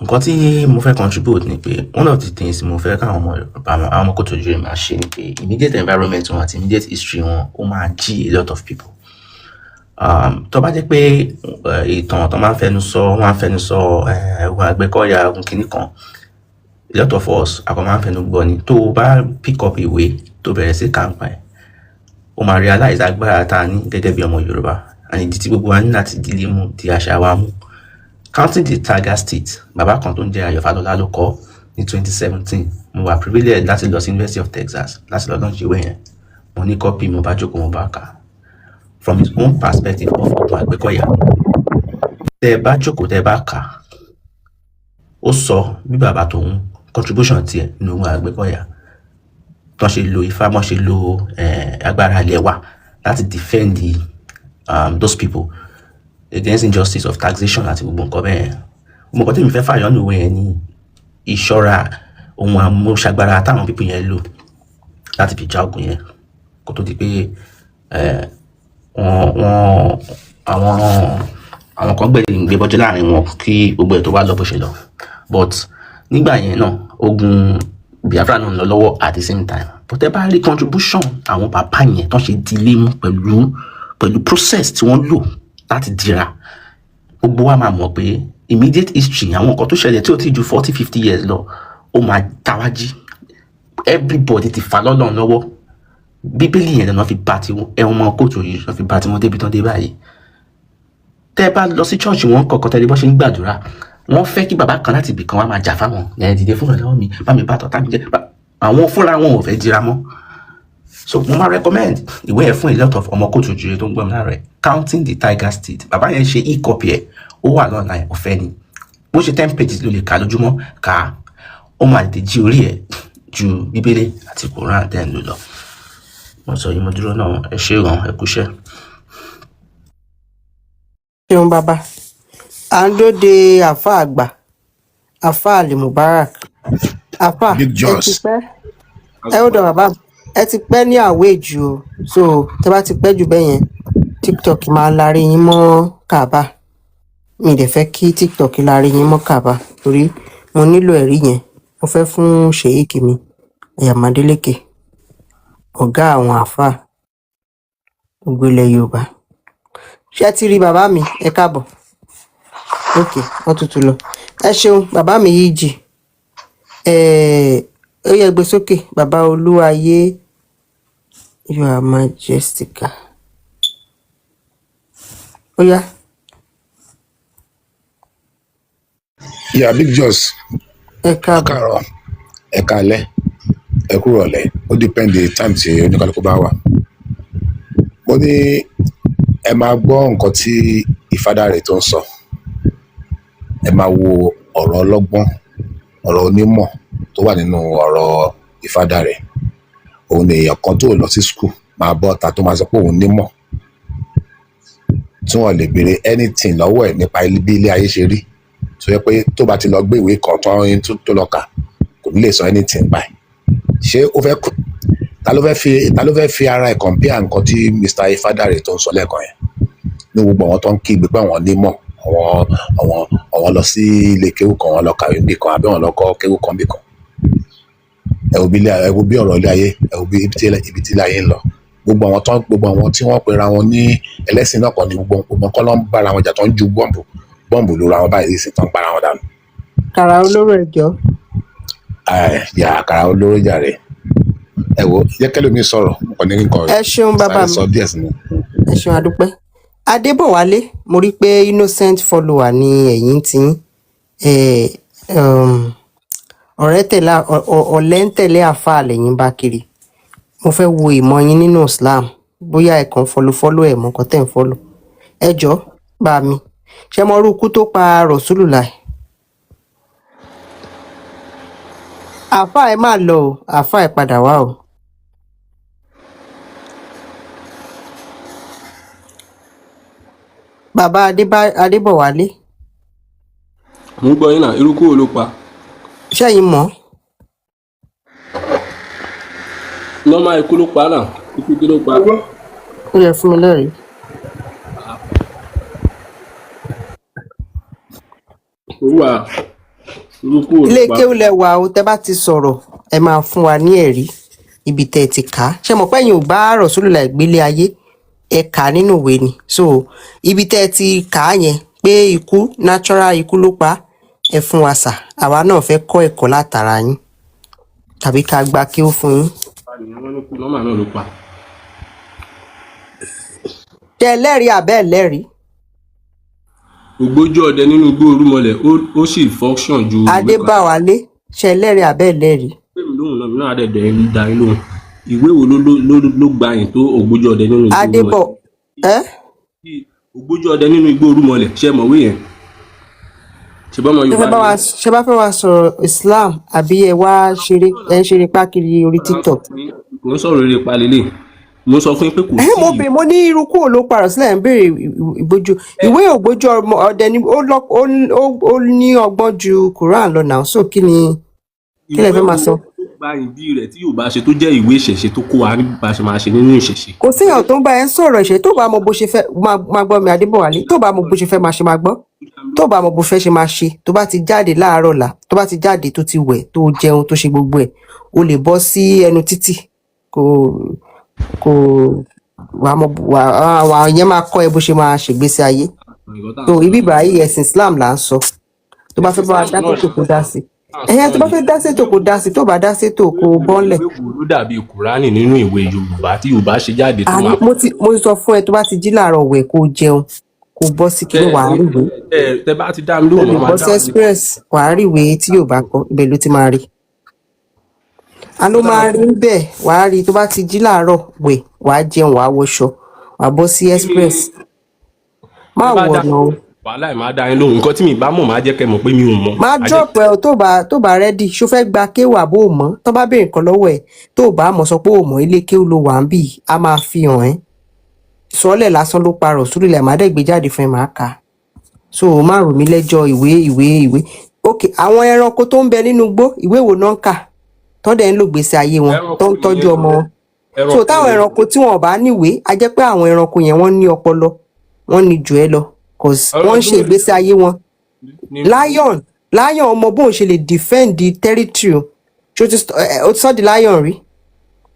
[SPEAKER 1] nǹkan tí mo fẹ́ contribute ni pé one of the things mo fẹ́ káwọn ọmọ Yorùbá, àwọn ọmọ káàárọ̀ oòjíire máa ṣe ni pé immediate environment wọn àti immediate history wọn, ó máa jí a lot of people.
[SPEAKER 7] Tó bá jẹ́ pé ìtàn tó máa ń fẹnu sọ, wọ́n máa ń fẹnu sọ ogun Àgbẹ̀kọ̀yà, ogun kìíní kan, a lot of us a kàn máa ń fẹnu gbọ́ ni. Tó o bá pick up ìwé tó bẹ̀rẹ̀ sí kà ń pa ẹ̀, ó máa realize agbára tá a ní gẹ́gẹ́ bí ọmọ Yorùbá and ìdí tí gbogbo wa ní láti dílé mú di àṣà wa mú. Counting the Tiger State, bàbá kan tó ń jẹ́ Ayọ̀ Fálọlá ló kọ ní 2017. Mo wà privileged láti lọ sí University of Texas láti lọ launch ìwé yẹn. Mo ní copy, mo bá jókòó, mo bá kà á from his own perspective of ogun Àgbẹ̀kọ̀yà. Tẹ́ ẹ bá jókòó, tẹ́ ẹ bá kà á, ó sọ bí bàbá tòun contribution tiẹ̀ nínú ogun Àgbẹ̀kọ̀yà, tọ́n ṣe lo Ifá, bọ́n ṣe lo agbára ilẹ̀ wa láti defend those people against injustice of taxation àti gbogbo nǹkan bẹ́ẹ̀. Gbogbo nǹkan tí mi fẹ́ fàyọ́ nínú ìwé yẹn ní ìṣọ́ra ohun àmúṣagbára táwọn people yẹn lò láti fi já ogun yẹn kó tó di pé wọ́n àwọn kan gbẹ̀yìn gbé bọ́jọ́ láàrin wọn kí gbogbo ẹ̀ tó wá lọ bó ṣe lọ. But nígbà yẹn náà, ogun Biafra náà ń lọ lọ́wọ́ at the same time. But ẹ bá rí contribution àwọn bàbá yẹn tó ṣe dilé mú pẹ̀lú process tí wọ́n lò láti dira, gbogbo wa máa mọ̀ pé immediate history, àwọn nǹkan tó ṣẹlẹ̀ tí ó ti ju 40, 50 years lọ, ó máa tawájí. Everybody ti fà lọ́lọ́run lọ́wọ́. Bíbélì yẹn lọ́nà fi bá tiwọn, ẹ̀wọ̀n ọmọ kóòtù yìí lọ́nà fi bá tiwọn débi tán dé báyìí. Tẹ́ ẹ bá lọ sí church wọn kọ̀ọ̀kan, tẹ́lẹ̀ bọ́ ṣe ń gbàdúrà, wọ́n fẹ́ kí bàbá kan láti ibì kan wá máa jà fáwọn ẹ̀, dìde fún ìrànlọ́wọ́ mi, bá mi bá tọ́ta mi jẹ́. Àwọn fúnra wọn ò fẹ́ dira mọ́. So mo máa recommend ìwé ẹ̀ fún a lot of ọmọ kóòtù òjòyè tó ń gbọ́ mi láàárọ̀ ẹ̀, Counting the Tiger State. Bàbá yẹn ṣe e-copy ẹ̀, ó wà online, ọ̀fẹ́ ni. Bó ṣe 10 pages ló lè kà lójúmọ́, kà á, ó máa tètè jí orí ẹ̀ ju Bíbélì àti Quran tẹ́ ń lò lọ. Mo sọ yìí, mo dúró náà. Ẹ ṣé gan, ẹ kúṣẹ́.
[SPEAKER 2] Ṣeun bàbá. À ń dóde àáfàá àgbà, àáfàá Ali Mubarak, àáfàá.
[SPEAKER 3] Big
[SPEAKER 2] Ẹ ti
[SPEAKER 3] Jos.
[SPEAKER 2] pẹ́ ẹ ó dọ̀ bàbá, ẹ ti pẹ́ ní àwé jù o. So tẹ bá ti pẹ́ jù bẹ́ẹ̀ yẹn, TikTok máa larí yín mọ́ Kaaba. Mi dẹ̀ fẹ́ kí TikTok larí yín mọ́ Kaaba torí mo nílò ẹ̀rí yẹn. Mo fẹ́ fún sheik mi Ayamadélékè, ọ̀gá àwọn àáfàá gbogbo ilẹ̀ Yorùbá. Ṣé ẹ ti rí bàbá mi? Ẹ káàbọ̀. Ok, wọ́n tutù lọ. Ẹ ṣeun bàbá mi. Yìí jì ó yẹ gbé sókè. Bàbá olúwayé, you are majestica. Ó yá.
[SPEAKER 3] Yeah, Big Jos.
[SPEAKER 2] Ẹ
[SPEAKER 3] Ẹ
[SPEAKER 2] káàbọ̀.
[SPEAKER 3] Káàárọ̀, ẹ káalẹ́, ẹ kúrọ̀lẹ́. Ó depend the time tí oníkálukú bá wà. Mo ní ẹ máa gbọ́ nǹkan tí Ìfádàrè tó ń sọ. Ẹ máa wo ọ̀rọ̀ ọlọ́gbọ́n, ọ̀rọ̀ onímọ̀ tó wà nínú ọ̀rọ̀ Ìfádàrè. Òun ni èèyàn kan tó lọ sí school máa bọ́ ta tó máa sọ pé òun nímọ̀, tí wọ́n lè béèrè anything lọ́wọ́ ẹ̀ nípa bí ilé ayé ṣe rí, tó yẹ pé tó bá ti lọ gbé ìwé kan tó lọ kà, kò ní lè sọ anything báyìí. Ṣé ó fẹ́ kú? Ta ló fẹ́ fi ara ẹ̀ compare nǹkan tí Mr. Ifádàrè tó ń sọ lẹ́ẹ̀kan yẹn ní gbogbo àwọn tó ń kígbe pé àwọn nímọ̀, àwọn lọ sí ilé kéwù kan, àwọn lọ kàwé níbì kan, àbí àwọn lọ kọ́ kéwù kan níbì kan? Ẹ wo bí ọ̀rọ̀ ilé ayé, ẹ wo bí ibi tí ilé ayé ń lọ. Gbogbo àwọn tí wọ́n pera wọn ní ẹlẹ́sìn náà kan ní gbogbo kọ́ ló ń bára wọn jà, tó ń ju bọ́ǹbù lóra wọn báyìí sí, tó ń para wọn dànù.
[SPEAKER 2] Kàrà olóró, ẹjọ.
[SPEAKER 3] Ẹ yà àkàrà olóró jàre. Ẹ wo, jẹ́ kẹ́lòmíì sọ̀rọ̀, mo kàn ní kí n kàn
[SPEAKER 2] Ẹ ṣeun bàbá
[SPEAKER 3] sáré
[SPEAKER 2] mi.
[SPEAKER 3] sọ díẹ̀ sí ni.
[SPEAKER 2] Ẹ ṣeun, àdúpẹ́. Adébọ̀wálé, mo rí i pé innocent follower ni ẹ̀yin tí ń ọ̀rẹ́ tẹ̀lé ọ̀lẹ́ ń tẹ̀lé àáfàá lẹ́yìn bá kiri. Mo fẹ́ wo ìmọ̀ yín nínú Islam, bóyá ẹ kàn follow follow ẹ̀ mọ̀ nǹkan tẹ̀ ń follow. Ẹ jọ bá mi, ṣé mo rú ikú tó pa Rọ̀ṣúlùláì? Àáfàá, ẹ má lọ o. Àáfàá, ẹ padà wá o. Bàbá Adébọ̀wálé.
[SPEAKER 5] Mo ń gbọ́ yín náà. Irú kúrò ló pa?
[SPEAKER 2] Ṣẹ́yìn mọ̀?
[SPEAKER 5] Nọ́mà ikú ló pa náà. Ikú kí ló pa?
[SPEAKER 2] Ó yẹ fún mi lẹ́rìí.
[SPEAKER 5] Olúwa, irú kúrò ló
[SPEAKER 2] Ilé
[SPEAKER 5] pa?
[SPEAKER 2] kéwú lẹ wà o. Tẹ bá ti sọ̀rọ̀, ẹ máa fún wa ní ẹ̀rí ibi tẹ́ ẹ ti kà á. Ṣe mọ̀ pé ẹ̀yin ò bá Rọ̀ṣúlùláì gbélé ayé? Ẹ kà á nínú ìwé ni. So ibi tẹ́ ẹ ti kà á yẹn pé ikú natural ikú ló pa á, ẹ fún wa sà. Àwa náà fẹ́ kọ́ ẹ̀kọ́ látara yín tàbí ká gba kí ó fún yín.
[SPEAKER 5] Wọ́n ní kú normal náà ló pa.
[SPEAKER 2] Ṣé ẹ lẹ́rìí àbẹ́ ẹ lẹ́rìí?
[SPEAKER 5] Ògbójú ọdẹ nínú igbó orúmọlẹ̀, ó sì function ju ìwé kan.
[SPEAKER 2] Adébáwálé, ṣé ẹ lẹ́rìí àbẹ́ ẹ lẹ́rìí?
[SPEAKER 5] Pé mi lóhùn náà, mi náà dẹ̀ dẹ̀ dá yín lóhùn. Ìwé wo ló gba yín tó ògbójú ọdẹ nínú igbó orúmọlẹ̀?
[SPEAKER 2] Adébọ̀ ẹ́.
[SPEAKER 5] Ògbójú ọdẹ nínú igbó orúmọlẹ̀, ṣé ẹ mọ̀wé yẹn? Ṣe bọ́mọ
[SPEAKER 2] Ṣé
[SPEAKER 5] Yorùbá
[SPEAKER 2] fẹ́ bá
[SPEAKER 5] ni
[SPEAKER 2] wa, ṣé bá fẹ́ wa sọ̀rọ̀ Islam àbí ẹ wá ṣeré, ẹ ń ṣeré pákiri orí TikTok?
[SPEAKER 5] Kò ń sọ̀rọ̀ eré palẹ́lẹ̀. Mo sọ fún yín pé kò
[SPEAKER 2] Ẹ
[SPEAKER 5] sí
[SPEAKER 2] mo bèèrè, mo ní irú kúrò ló parọ̀ sílẹ̀, ń béèrè ìgbójú ìwé ògbójú ọmọ ọdẹ ni ó lọ, ó ní ọgbọ́n ju Quran lọ náà. So kí ni kí lẹ
[SPEAKER 5] ìwé
[SPEAKER 2] fẹ́ máa
[SPEAKER 5] wo
[SPEAKER 2] sọ?
[SPEAKER 5] ló gba ìdí rẹ̀ tí Yorùbá ṣe tó jẹ́ ìwé ìṣẹ̀ṣe tó kó wa ní bá a ṣe máa ṣe nínú ìṣẹ̀ṣe?
[SPEAKER 2] Kò séèyàn tó ń bá ẹ ń sọ̀rọ̀ ìṣe. Tó bá mọ bó ṣe fẹ́ máa gbọ́ mi, Adébọ̀wálé, tó bá mọ bó ṣe fẹ́ máa ṣe, máa gbọ́. Tó bá mọ bó fẹ́ ṣe máa ṣe, tó bá ti jáde láàárọ̀ ọ̀la, tó bá ti jáde, tó ti wẹ̀, tó jẹun, tó ṣe gbogbo ẹ̀, o lè bọ́ sí ẹnu títì, kò wàá mọ wàá yẹn máa kọ́ ẹ bó ṣe máa ṣègbésí ayé.
[SPEAKER 5] Nǹkan tá à ń
[SPEAKER 2] So
[SPEAKER 5] sọ
[SPEAKER 2] ibi
[SPEAKER 5] náà
[SPEAKER 2] báyìí, ẹ̀sìn Islam là ń sọ. Tó bá
[SPEAKER 5] ẹ̀sìn
[SPEAKER 2] fẹ́ bá wa
[SPEAKER 5] Islam
[SPEAKER 2] dá
[SPEAKER 5] náà
[SPEAKER 2] sétò, kó dá sí.
[SPEAKER 5] là ń
[SPEAKER 2] Ẹ̀yẹn
[SPEAKER 5] sọ
[SPEAKER 2] tó bá
[SPEAKER 5] yìí.
[SPEAKER 2] fẹ́ dá sétò, kó dá sí. Tó bá dá sétò, kó bọ́ńlẹ̀.
[SPEAKER 5] Ìwé wo ló dàbí Kùránì nínú ìwé Yorùbá tí Yorùbá ṣe jáde tó
[SPEAKER 2] Àní
[SPEAKER 5] máa
[SPEAKER 2] mo ti sọ fún ẹ, tó bá ti jí láàárọ̀, wẹ̀, kó jẹun, kó bọ́ sí
[SPEAKER 5] tẹ
[SPEAKER 2] kinní, wàá rí ìwé.
[SPEAKER 5] tẹ bá ti dá mi
[SPEAKER 2] O
[SPEAKER 5] lóhùn,
[SPEAKER 2] lè
[SPEAKER 5] màá máa
[SPEAKER 2] bọ́ sí
[SPEAKER 5] dáhùn.
[SPEAKER 2] express, wàá rí ìwé tí yóò bá kọ, ibẹ̀ ló ti máa rí. A ló máa rí bẹ́ẹ̀, wàá rí. Tó bá ti jí láàárọ̀, wẹ̀, wàá jẹun, wàá wọṣọ, wàá bọ́ sí
[SPEAKER 5] Kí ni
[SPEAKER 2] express. Má
[SPEAKER 5] tẹ bá
[SPEAKER 2] wọ̀
[SPEAKER 5] dá
[SPEAKER 2] ọ̀nà o.
[SPEAKER 5] wàhálà ẹ̀, máa dá yín lóhùn. Nǹkan tí mi bá mọ̀, máa jẹ́ kẹ́ mọ̀ pé mi ò mọ̀.
[SPEAKER 2] Má
[SPEAKER 5] Á jẹ́
[SPEAKER 2] drop ẹ o. Tó bá ready, ṣó fẹ́ gba kéwà bó o mọ̀? Tó bá béèrè nǹkan lọ́wọ́ ẹ̀, tó o bá mọ̀, sọ pé o mọ̀. Ilé kéwù ló wà ń bì, á máa fi hàn ẹ́. Sọ́lẹ̀ lásán ló parọ̀ sórí ilẹ̀, màá dẹ̀ gbé jáde fún ẹ, màá kà á. So o má rò mí lẹ́jọ́ ìwé ìwé ìwé. Ok, àwọn ẹranko tó ń bẹ nínú igbó, ìwé wo náà ń kà tó dẹ̀ ń lò gbèsè ayé wọn, tó
[SPEAKER 5] ẹranko
[SPEAKER 2] ń tọ́jú
[SPEAKER 5] nìyẹn.
[SPEAKER 2] ọmọ wọn? So
[SPEAKER 5] Ẹranko
[SPEAKER 2] táwọn
[SPEAKER 5] nìyẹn.
[SPEAKER 2] ẹranko tí wọn ò bá níwèé, á jẹ́ pé àwọn ẹranko yẹn, wọ́n ní ọpọlọ, wọ́n ní jù ẹ́ lọ, cause wọ́n ń
[SPEAKER 5] Ọdún
[SPEAKER 2] ṣe
[SPEAKER 5] mélòó
[SPEAKER 2] ìgbésí ayé wọn.
[SPEAKER 5] ní
[SPEAKER 2] Lion, lion ọmọ bóun ṣe lè defend the territory o. Ṣé o ti o ti study lion rí?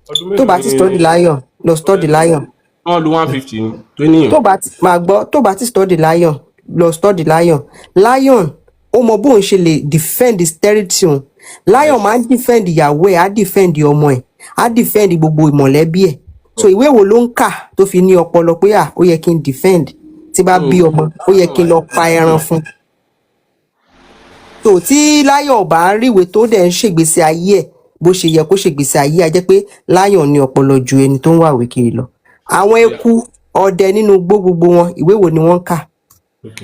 [SPEAKER 5] Ọdún
[SPEAKER 2] Tó
[SPEAKER 5] mélòó
[SPEAKER 2] bá ti
[SPEAKER 5] ní
[SPEAKER 2] study lion, lọ study lion.
[SPEAKER 5] Wọ́n lu 150 tó níyàn.
[SPEAKER 2] Tó bá ti máa gbọ́, tó bá ti study lion, lọ study lion. Lion ó mọ bóun ṣe lè defend his territory o. Lion máa ń defend ìyàwó ẹ̀, á defend ọmọ ẹ̀, á defend gbogbo ìmọ̀lẹ́bí ẹ̀. So ìwé wo ló ń kà tó fi ní ọpọlọ pé à ó yẹ kí n defend, tí bá bí ọmọ, ó yẹ kí n lọ pa ẹran fún? Tó tí lion ò bá ń ríwèé, tó dẹ̀ ń ṣègbésí ayé ẹ̀ bó ṣe yẹ kó ṣègbésí ayé, á jẹ́ pé lion ní ọpọlọ ju ẹni tó ń wàwé kiri lọ. Àwọn eku ọdẹ nínú igbó, gbogbo wọn, ìwé wo ni wọ́n ń kà?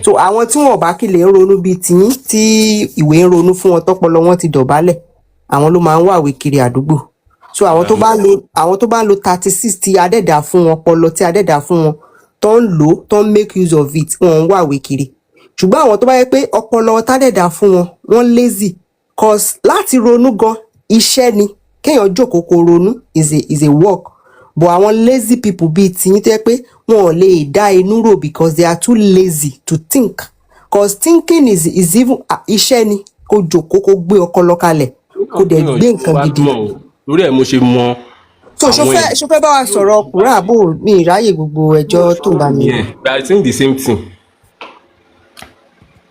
[SPEAKER 2] So àwọn tí wọn ò bá kí lè ń ronú bíi tiyín, tí ìwé ń ronú fún wọn, tọpọlọ wọn ti dọ̀bálẹ̀, àwọn ló máa ń wàwé kiri àdúgbò. So àwọn tó bá ń lo 36 tí adẹ́dà fún wọn, ọpọlọ tí adẹ́dà fún wọn, tó ń lò ó, tó ń make use of it, wọn ń wàwé kiri. Ṣùgbọ́n àwọn tó bá yẹ pé ọpọlọ tádẹ̀dà fún wọn, wọ́n lazy, cause láti ronú gan iṣẹ́ ni. Kéèyàn jókòó kó ronú is a work. But àwọn lazy people bíi tiyín, tó yẹ pé wọn ò lè dá inú rò because they are too lazy to think, cause thinking is even iṣẹ́ ni. Kó jókòó, kó gbé ọpọlọ kalẹ̀, kó dẹ̀ gbé nǹkan gidi.
[SPEAKER 5] Lórí ẹ̀ mo ṣe mọ
[SPEAKER 2] So ṣó
[SPEAKER 5] àwọn
[SPEAKER 2] fẹ́ ṣó fẹ́ bá wa sọ̀rọ̀ ọkùnrin àbò mi ìráyè gbogbo ẹjọ́ tó bá mi rò?
[SPEAKER 5] Yeah, but I think the same thing.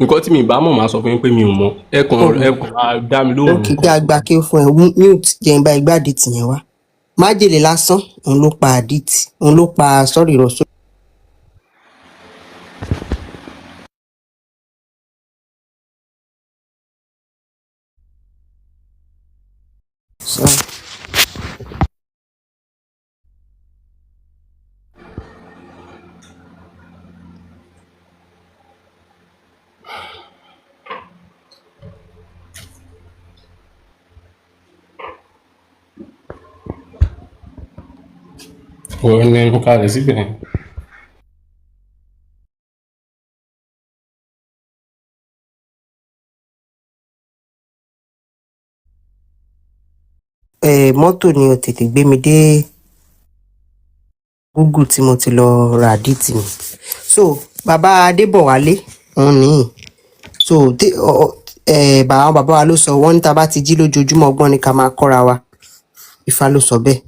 [SPEAKER 5] Nǹkan tí mi bá mọ̀, máa sọ fún yín pé mi ò mọ̀. Ẹ kàn máa dá mi lóhùn.
[SPEAKER 2] Ó kì í gbé àgbà kí ó fún ẹ mute, jẹ́ ń bá igbá àdìtì yẹn wá. Májèlé lásán òun ló pa àdìtì, òun ló pa, sọ́ọ̀rì, rọ̀ṣọ́. So,
[SPEAKER 5] Òun ni mo kalẹ̀ síbẹ̀.
[SPEAKER 2] Mọ́tò ni ò tètè gbé mi dé Google tí mo ti lọ ra àdìtì mi. So bàbá Adébọ̀wálé òun nìyí. So àwọn bàbá wa ló sọ, wọ́n ní tá a bá ti jí lójoojúmọ́, ọgbọ́n ni ká máa kọ́ra wa. Ifá ló sọ bẹ́ẹ̀.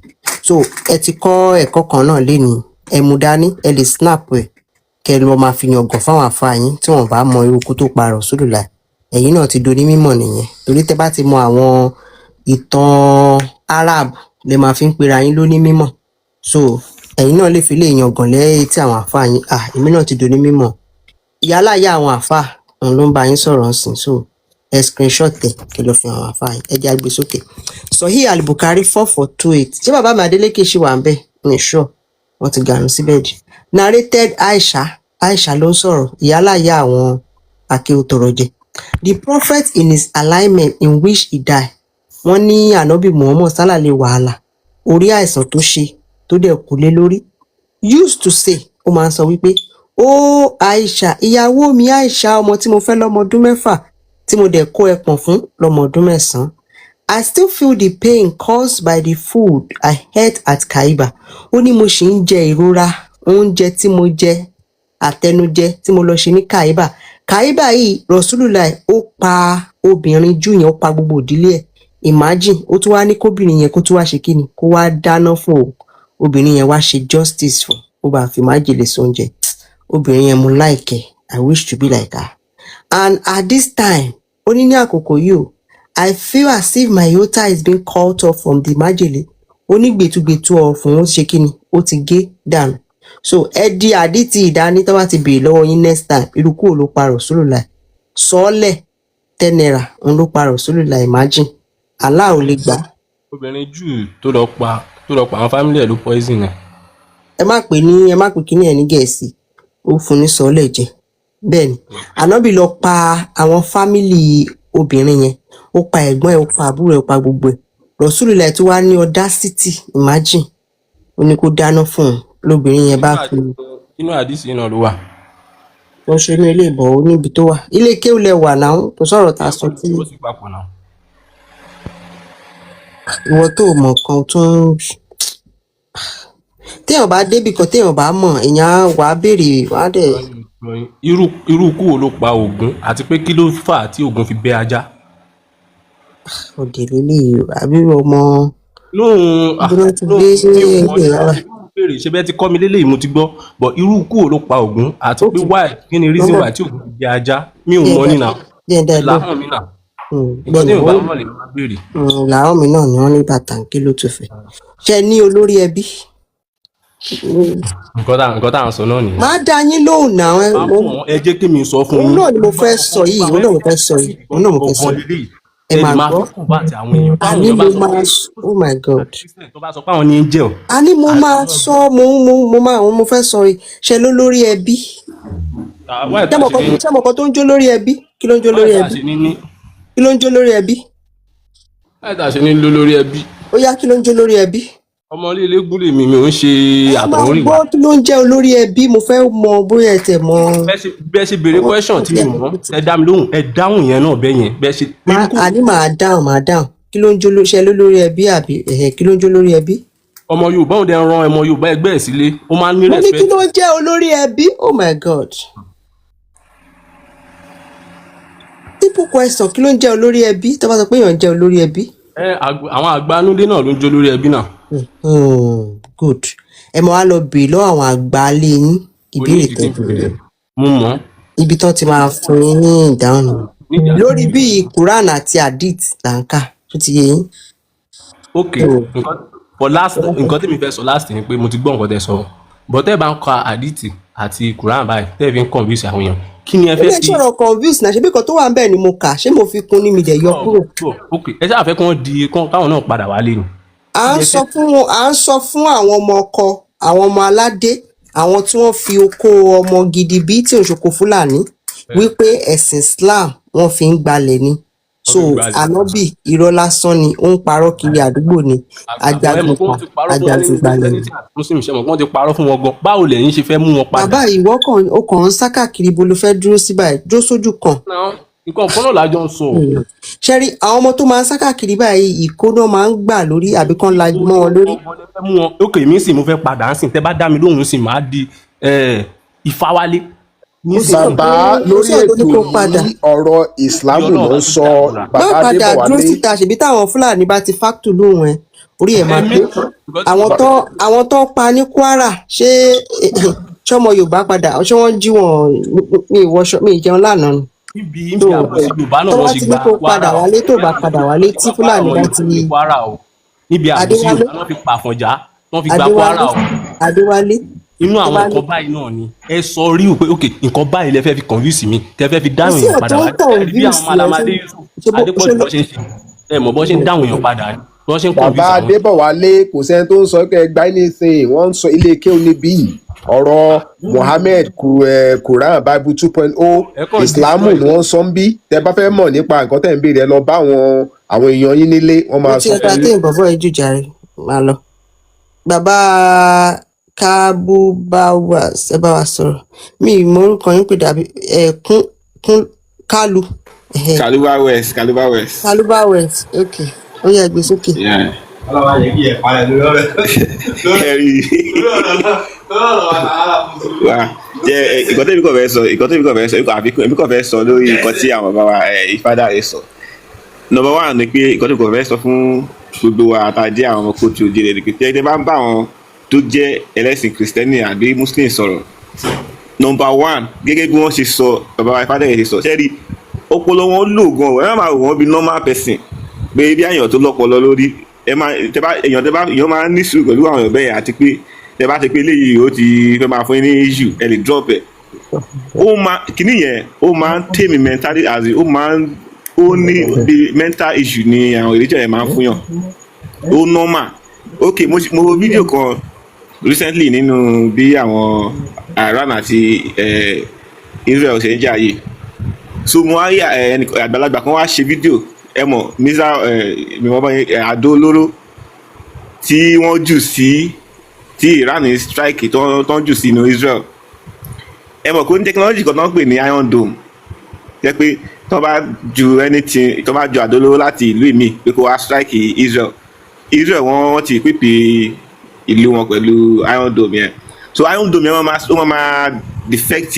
[SPEAKER 2] So ẹ ti kọ́ ẹ̀kọ́ kan náà lénìí. Ẹ mú dání, ẹ lè snap ẹ, kẹ lọ máa fi yangàn fáwọn àfáà yín tí wọn bá mọ irú ikú tó pa Rasulullah. Ẹ̀yin náà ti di mímọ̀ nìyẹn, torí tẹ́ bá ti mọ àwọn ìtàn Arab lè máa fi ń pera yín lóní mímọ̀. So ẹ̀yin náà lè fi lè yangàn lẹ́yìn tí àwọn àfáà yín, ah, èmi náà ti di mímọ̀. Ìyálà yá àwọn àfáà òun ló ń bá yín sọ̀rọ̀ ńsìn. So ẹ screenshot ẹ, kí lọ fi hàn àwọn àfáà yín. Ẹ jẹ́ àgbè sókè. Sahih Al-Bukhari 4428. Ṣé bàbá mi Adeleke ṣì wà ń bẹ̀? Ní sure, wọ́n ti gàrún síbẹ̀ jù. Narrated Aisha, Aisha ló ń sọ̀rọ̀, ìyálà yá àwọn akéwòtọrọjẹ. The prophet in his ailment in which he died, wọ́n ní Ànábì Muhammad sálàlẹ wàhálà orí àìsàn tó ṣe tó dẹ̀ kú lé lórí, used to say, ó máa ń sọ wípé, "Ó Aisha, ìyàwó mi Aisha, ọmọ tí mo fẹ́ lọ́mọ ọdún 6, tí mo dẹ̀ kó ẹpọ̀n fún lọ́mọ ọdún 9, I still feel the pain caused by the food I ate at Khaibar." Ó ní mo ṣì ń jẹ ìrora oúnjẹ tí mo jẹ, àtẹnujẹ tí mo lọ ṣe ní Khaibar. Khaibar yìí, Rasulullah ó pa obìnrin jù yẹn, ó pa gbogbo ìdílé ẹ̀. Imagine, ó tún wá ní kóbìnrin yẹn kó tún wá ṣe kíni, kó wá dáná fún òun. Obìnrin yẹn wá ṣe justice fún ó, bá fi májèlé sóúnjẹ. Obìnrin yẹn, mo like ẹ. I wish to be like her. "And at this time," ó ní ní àkókò yìí o, "I feel as if my aorta is being cut off from the májèlé." Ó ní gbẹtugbẹtu ọ̀fun ó ti ṣe kíni, ó ti gé dànù. So ẹ di àdìtì ìdání tó bá ti béèrè lọ́wọ́ yín next time, irú kúrò ló pa Rasulullah, sọ́ọ́lẹ̀ 10 naira òun ló pa Rasulullah. Imagine, Allah ò lè gbà á.
[SPEAKER 5] Obìnrin Júù tó lọ pa àwọn family ẹ̀ ló poison ẹ̀.
[SPEAKER 2] Ẹ má pè ní, ẹ má pè kíní ẹ ní Gẹ̀ẹ́sì, ó fún ní sọ́ọ́lẹ̀ jẹ. Bẹ́ẹ̀ ni Ànábì lọ pa àwọn family obìnrin yẹn, ó pa ẹ̀gbọ́n ẹ̀, ó pa àbúrò ẹ̀, ó pa gbogbo ẹ̀. Rasulullah tó wá ní audacity, imagine, ó ní kó dáná fún un, lóbìnrin yẹn bá fi
[SPEAKER 5] Inú àdìsí náà ló wà.
[SPEAKER 2] Wọ́n ṣe ní ilé ìbọ̀, ó níbi tó wà. Ilé kéwù lẹ wà náà, kò sọ̀rọ̀ tá a sọ tí
[SPEAKER 5] Ó sì papọ̀ náà.
[SPEAKER 2] Ìwọ tó mọ̀ kan tó ń téèyàn bá débì kan, téèyàn bá mọ̀, èèyàn á wàá béèrè, wàá dẹ̀.
[SPEAKER 5] Irú ikú wo ló pa Ògún, àti pé kí ló fà á tí Ògún fi bẹ́ ajá?
[SPEAKER 2] Òdè lélẹ́yìí àbí ọmọ
[SPEAKER 5] Lóhun
[SPEAKER 2] bí wọ́n ti
[SPEAKER 5] lóhun
[SPEAKER 2] gbé
[SPEAKER 5] tí ò mọ̀
[SPEAKER 2] ilé rárá.
[SPEAKER 5] Béèrè ṣe bẹ́ẹ̀ ti kọ́ mi lélẹ́yìí, mo ti gbọ́, but irú ikú wo ló pa Ògún, àti pé why, kí ni reason why tí Ògún fi bẹ́ ajá? Mi ò mọ̀ nínà.
[SPEAKER 2] Díẹ̀ díẹ̀ ló
[SPEAKER 5] Làwọn mi nà nǹkan tí
[SPEAKER 2] Bẹ́ẹ̀
[SPEAKER 5] ò bá
[SPEAKER 2] ni.
[SPEAKER 5] mọ̀ lè máa béèrè.
[SPEAKER 2] Làwọn mi náà ni wọ́n ní bàtà kí ló tún fẹ́ ṣe ní olórí ẹbí.
[SPEAKER 5] Nǹkan tá à ń sọ náà nìyẹn.
[SPEAKER 2] Máa dá yín lóhùn náà ẹ
[SPEAKER 5] Má mọ̀, ẹ jẹ́ kí mi sọ fún
[SPEAKER 2] Òun
[SPEAKER 5] yín.
[SPEAKER 2] náà ni mo fẹ́ sọ yìí, òun náà mo fẹ́ sọ yìí, òun náà mo fẹ́ sọ
[SPEAKER 5] Gangan
[SPEAKER 2] yìí.
[SPEAKER 5] lélẹ́yìí.
[SPEAKER 2] Ẹ
[SPEAKER 5] Ẹ lè
[SPEAKER 2] máa
[SPEAKER 5] máa
[SPEAKER 2] gbọ́
[SPEAKER 5] fi kún bá àti àwọn èèyàn táwọn
[SPEAKER 2] Àní
[SPEAKER 5] èèyàn bá
[SPEAKER 2] mo
[SPEAKER 5] sọ
[SPEAKER 2] máa
[SPEAKER 5] pé
[SPEAKER 2] oh my God.
[SPEAKER 5] Christian tó bá sọ pé àwọn ní angel.
[SPEAKER 2] Àní mo máa sọ, mo máa mo fẹ́ sọ yìí. Ṣe ló lórí ẹbí?
[SPEAKER 5] Wáyé tá a ṣe ní
[SPEAKER 2] Ṣé mo kan tó ń jó lórí ẹbí? Kí ló ń jó lórí
[SPEAKER 5] wáyé tá a
[SPEAKER 2] ẹbí?
[SPEAKER 5] ṣe ní
[SPEAKER 2] Kí ló ń jó lórí ẹbí?
[SPEAKER 5] Wáyé tá a ṣe ní ló lórí ẹbí.
[SPEAKER 2] Ó yá, kí ló ń jó lórí ẹbí?
[SPEAKER 5] Ọmọ ilé eléégún lèmi, mi ò ń ṣe
[SPEAKER 2] Ẹ máa
[SPEAKER 5] àtọ̀húnrìnwá.
[SPEAKER 2] gbọ́, kí ló ń jẹ́ olórí ẹbí? Mo fẹ́ mọ bóyá ẹ tẹ̀ mọ.
[SPEAKER 5] Bẹ́ẹ̀ ṣe béèrè question tí mi mọ̀, ẹ dá mi lóhùn, ẹ dáhùn yẹn náà bẹ́ẹ̀ yẹn bẹ́ẹ̀ ṣe.
[SPEAKER 2] Máa àní máa dáhùn, máa dáhùn. Kí ló ń jó ló ṣe lórí ẹbí àbí ẹ̀hẹ̀, kí ló ń jó lórí ẹbí?
[SPEAKER 5] Ọmọ Yorùbá òun dẹ̀ ń ran ọmọ Yorùbá ẹgbẹ́ ẹ̀ sílé, ó máa ń ní
[SPEAKER 2] Mo ní kí
[SPEAKER 5] respect.
[SPEAKER 2] ló ń jẹ́ olórí ẹbí? Oh my God, simple question, kí ló ń jẹ́ olórí ẹbí? Tó bá sọ pé èèyàn ń jẹ́ olórí ẹbí.
[SPEAKER 5] Ẹ àwọn àgbànúlé náà ló ń jó lórí ẹbí náà.
[SPEAKER 2] Good, ẹ mọ̀ wá lọ bèèrè lọ́wọ́ àwọn àgbà ilé yín.
[SPEAKER 5] Kò ní
[SPEAKER 2] Ìbéèrè
[SPEAKER 5] ìdí
[SPEAKER 2] tẹ́
[SPEAKER 5] kí n
[SPEAKER 2] béèrè,
[SPEAKER 5] béèrè, mo mọ̀.
[SPEAKER 2] Ibi tán ti máa fún yín ní ìdáhùn nìyẹn.
[SPEAKER 5] Níjà.
[SPEAKER 2] Lórí bí Quran àti Hadith là ń kà, tó ti yé yín.
[SPEAKER 5] Ok, nǹkan for last, nǹkan tí mi fẹ́ sọ last ni pé mo ti gbọ́ nǹkan tẹ́ sọ, but tẹ́ ẹ bá ń ka àdìtì àti Quran báyìí, tẹ́ ẹ fi ń convince àwọn èèyàn, kí ni ẹ fẹ́
[SPEAKER 2] Ilé
[SPEAKER 5] fi
[SPEAKER 2] ìṣòro confuse náà, ṣebí kan tó wà ń bẹ̀ ni mo kà, ṣé mo fi kún ní mi dẹ̀ yọ kúrò?
[SPEAKER 5] Ok, ẹ ṣáà fẹ́ kí wọ́n di káwọn náà padà wálé ni.
[SPEAKER 2] À ń sọ fún wọn, à ń sọ fún àwọn ọmọ ọkọ, àwọn ọmọ aládé, àwọn tí wọ́n fi oko ọmọ gidi bí tí òṣòkò Fúlàní, wípé ẹ̀sìn Islam wọ́n fi ń gbalẹ̀ ni. So
[SPEAKER 5] Wọ́n fi ń gbalẹ̀.
[SPEAKER 2] Ànábì irọ́ lásán ni, ó ń parọ́ kiri àdúgbò ni.
[SPEAKER 5] Àwọn ẹ mọ̀ pé wọ́n ti parọ́ fún wọn ní
[SPEAKER 2] Ajagun gbalẹ̀ ni.
[SPEAKER 5] Christianity àti Muslim, ṣe mọ̀ pé wọ́n ti parọ́ fún wọn gan? Báwo lẹ̀yin ṣe fẹ́ mú wọn padà?
[SPEAKER 2] Bàbá, ìwọ kàn, ó kàn ń sá káàkiri, ibo ló fẹ́ dúró sí báyìí? Dúró sójú kan.
[SPEAKER 5] Náà, nǹkan kan náà lájọ ń sọ.
[SPEAKER 2] Ṣẹ́rí àwọn ọmọ tó máa ń sá káàkiri báyìí, ìkóná máa ń gbà lórí àbí kán la mọ́ wọn lórí.
[SPEAKER 5] Ọmọ lẹ fẹ́ mú wọn. Ok, mi sì mo fẹ́ padà ń sìn, tẹ́ bá dá mi lóhùn sí, màá di Ifáwálé.
[SPEAKER 2] Kò sí ọ̀rọ̀
[SPEAKER 3] Bàbá
[SPEAKER 2] tó kò
[SPEAKER 3] lórí
[SPEAKER 2] sí ọ̀rọ̀ tó ní
[SPEAKER 3] ètò
[SPEAKER 2] kó padà.
[SPEAKER 3] yìí, ọ̀rọ̀ ìsìlámù ló ń sọ.
[SPEAKER 2] Má
[SPEAKER 3] Bàbá
[SPEAKER 2] padà dúró
[SPEAKER 3] Adébọ̀wálé.
[SPEAKER 2] síta, ṣèbí táwọn Fúlàní bá ti fáktù lóhùn ẹ, Orí ẹ̀ máa
[SPEAKER 5] Èmi
[SPEAKER 2] pé.
[SPEAKER 5] nǹkan tí
[SPEAKER 2] Àwọn tó pa ní Kwara, ṣé ṣọmọ Yorùbá padà, ṣé wọ́n jí wọn? Mi ìwọṣọ, mi ìjẹun lánàá ni.
[SPEAKER 5] Níbi
[SPEAKER 2] Tó
[SPEAKER 5] àbòsí Yorùbá náà
[SPEAKER 2] tó
[SPEAKER 5] wọ́n
[SPEAKER 2] bá
[SPEAKER 5] ṣe
[SPEAKER 2] ti ní
[SPEAKER 5] gba
[SPEAKER 2] kó padà
[SPEAKER 5] Kwara o.
[SPEAKER 2] wálé, tó bá padà wálé, tí
[SPEAKER 5] Kwara
[SPEAKER 2] Fúlàní
[SPEAKER 5] wọn
[SPEAKER 2] bá
[SPEAKER 5] ní
[SPEAKER 2] ti
[SPEAKER 5] ní Kwara o, níbi àbòsí
[SPEAKER 2] Adéwálé,
[SPEAKER 5] Yorùbá náà fi pa Àfọ̀njá, wọ́n fi gba Kwara
[SPEAKER 2] Adéwálé,
[SPEAKER 5] o.
[SPEAKER 2] Adéwálé,
[SPEAKER 5] Inú
[SPEAKER 2] tó
[SPEAKER 5] àwọn
[SPEAKER 2] bá ní
[SPEAKER 5] nǹkan báyìí náà ni ẹ sọ rí o pé ok, nǹkan báyìí lẹ fẹ́ fi convince mi, tẹ fẹ́ fi
[SPEAKER 2] kò
[SPEAKER 5] dáhùn
[SPEAKER 2] sí
[SPEAKER 5] èèyàn
[SPEAKER 2] ẹ̀
[SPEAKER 5] padà
[SPEAKER 2] tó ń
[SPEAKER 5] wá. Ẹ rí bí
[SPEAKER 2] convince
[SPEAKER 5] àwọn
[SPEAKER 2] ẹ.
[SPEAKER 5] Mallam Adé Yusuf
[SPEAKER 2] Ṣe bó ṣe
[SPEAKER 5] Adépọ̀jù
[SPEAKER 2] lọ
[SPEAKER 5] bọ́ ṣe ń ṣe, ẹ mọ̀ bọ́ ṣe ń dáhùn èèyàn padà ni bọ́ ṣe ń
[SPEAKER 3] Bàbá
[SPEAKER 5] convince àwọn.
[SPEAKER 3] Adébọ̀wálé, kò sẹ́ni tó ń sọ pé ẹgbàá anything. Wọ́n ń sọ ilé kéwù níbí yìí. Ọ̀rọ̀ Muhammed, Quran, Bible 2.0,
[SPEAKER 5] Ẹ kàn
[SPEAKER 3] Islamu
[SPEAKER 5] destroy
[SPEAKER 3] ni wọ́n ń sọ ń bí. Tẹ bá fẹ́ mọ̀ nípa nǹkan tẹ̀ ń béèrè, ẹ lọ bá àwọn èèyàn yín nílé, wọ́n
[SPEAKER 2] Mo
[SPEAKER 3] máa
[SPEAKER 2] ti
[SPEAKER 3] sọ fún yín.
[SPEAKER 2] entertain bọ̀bọ̀ ẹ jù jàre, máa lọ. Bàbá Kábúbáwá, ẹ bá wa sọ̀rọ̀. Mi ì mọ orúkọ yín pé dàbí ẹ kún kún Kálu. Ẹhẹ́.
[SPEAKER 8] Kaluba West, Kaluba West.
[SPEAKER 2] Kálúbá West, ok, ó yá, gbé sókè.
[SPEAKER 8] Yeah.
[SPEAKER 9] Ọlọ́wà yẹ kí ẹ parẹ́ lórí ọ̀rọ̀
[SPEAKER 8] Ẹ̀rí
[SPEAKER 9] lórí ọ̀rọ̀ náà, lórí ọ̀rọ̀ wa tààrà mùsùlùmí.
[SPEAKER 8] wa jẹ́ ẹ, ìkọ́ tẹ́mi kàn fẹ́ sọ, ìkọ́ àfikún èmi kàn fẹ́ sọ lórí nǹkan tí àwọn bàbá wa Ifádàre sọ. Number one ni pé ìkọ́ tẹ́mi kàn fẹ́ sọ fún gbogbo wa àtàjẹ́ àwọn ọmọ kóòtù òjìrè ni pé tẹ́ bá ń bá àwọn tó jẹ́ ẹlẹ́sìn Kìrìsìtẹ́nì àbí Muslim sọ̀rọ̀, number one, gẹ́gẹ́ bí wọ́n ṣe sọ, bàbá wa Ifádàre ṣe sọ, ṣẹ́rí ọpọlọ wọn lò gan. Ẹ má máa wò wọ́n bí normal person pé bí àyàn tó lọ́pọlọ lórí. Ẹ máa tẹ bá èèyàn, tẹ bá èèyàn máa ń ní sùúrù pẹ̀lú àwọn èèyàn bẹ́ẹ̀, àti pé tẹ bá ti pé eléyìí ó ti fẹ́ máa fún yín ní issue, ẹ lè drop ẹ̀. Ó máa kíní yẹn, ó máa ń tèmi mentally, as in ó máa ń ó ní bí mental issue ni àwọn religion yẹn máa ń fún yàn. Ó normal. Ok, mo wo fídíò kan recently nínú bí àwọn Iran àti Israel ṣe ń jà yìí. So mo wá rí àgbàlagbà kan wá ṣe fídíò, ẹ mọ̀ missile, mi wọ́n bá yẹn, àdó olóró tí wọ́n jù sí, tí Iran strike tó ń jù sí inú Israel. Ẹ mọ̀ pé ní technology kan tó ń pè ní Iron Dome, jẹ́ pé tó bá ju anything, tó bá ju àdó olóró láti ìlú mi pé kó wá strike Israel, Israel wọ́n ti pípé ìlú wọn pẹ̀lú Iron Dome yẹn. So Iron Dome yẹn, wọ́n máa ó máa defect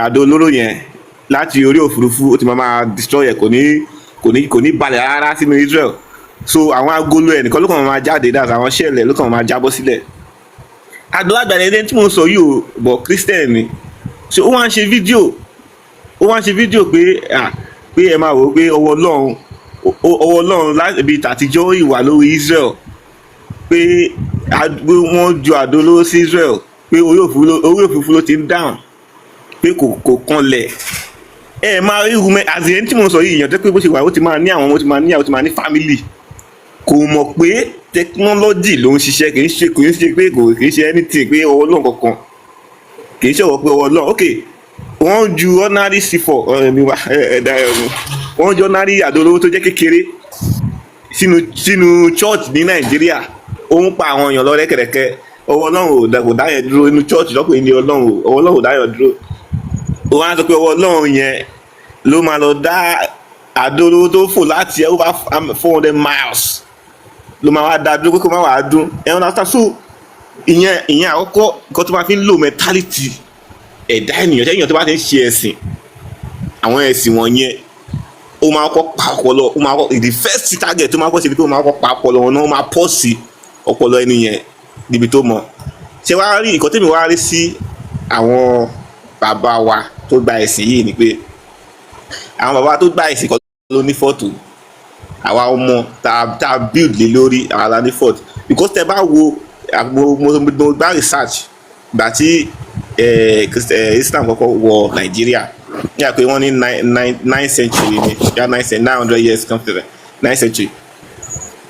[SPEAKER 8] àdó olóró yẹn láti orí òfurufú, ó ti máa destroy ẹ̀, kò ní balẹ̀ rárá sínú Israel. So àwọn agolo ẹ̀ nìkan ló kàn máa jáde, that's àwọn shell ẹ̀ ló kàn máa jábọ́ sílẹ̀. Àgbàlagbà ní ẹni tí mo ń sọ yìí o, but Christian ni. So ó wá ń ṣe fídíò pé ah, pé ẹ máa wò ó pé ọwọ́ Ọlọ́run láti ibi tàtijọ́ ìwà lórí Israel, pé wọ́n ju àdó olóró sí Israel, pé orí òfurufú ló ti ń dáhùn, pé kò kanlẹ̀. Ẹ máa rí irú mẹ àti ẹni tí mo sọ yìí, èèyàn tó pé bó ṣe wà, ó ti máa ní àwọn ọmọ, ó ti máa níyàwó, ó ti máa ní family, kò mọ̀ pé technology ló ń ṣiṣẹ́. Kì í ṣe pé kò kì í ṣe anything pé ọwọ́ Ọlọ́run kankan, kì í ṣe ọ̀rọ̀ pé ọwọ́ Ọlọ́run. Ok, wọ́n ju ordinary C4 ọ̀rẹ́ mi wá ẹ̀ ẹ̀ ẹ̀ wọ́n ju ordinary àdó olóró tó jẹ́ kékeré sínú church ní Nàìjíríà, ó ń pa àwọn èèyàn lọ rẹ́kẹ̀rẹ́kẹ́. Ọwọ́ Ọlọ́run ò dá yẹn dúró inú church lọ́pọ̀ ní Ọlọ́run ọwọ́ Ọlọ́run ò dá yẹn dúró. Ó wá sọ pé ọwọ́ Ọlọ́run yẹn ló máa lọ dá àdó olóró tó fò láti over 400 miles ló máa wá dá dúró pé kó má wàá dún. Ẹ understand? So ìyẹn àkọ́kọ́, nǹkan tó máa fi ń lò mentality ẹ̀dá ènìyàn. Ṣé èèyàn tó bá ti ń ṣe ẹ̀sìn, àwọn ẹ̀sìn wọ̀nyẹn, ó máa kọ́ pa ọpọlọ, ó máa kọ́, the first target tó máa kọ́ ṣe ni pé ó máa kọ́ pa ọpọlọ wọn náà, ó máa pọ̀ sí ọpọlọ ẹni yẹn níbi tó mọ̀. Ṣé wàá rí nǹkan tèmi wá rí sí àwọn bàbá wa tó gba ẹ̀sìn yìí ni pé àwọn bàbá tó gba ẹ̀sìn kan ló ní fault. Àwa ọmọ tá a build lé lórí, àwa la ní fault, because tẹ bá wo, mo gbá research gbà tí Islam kọ́kọ́ wọ Nàìjíríà, ní àpé wọ́n ní nine nine nine century ni, yá 900 years, something like nine century.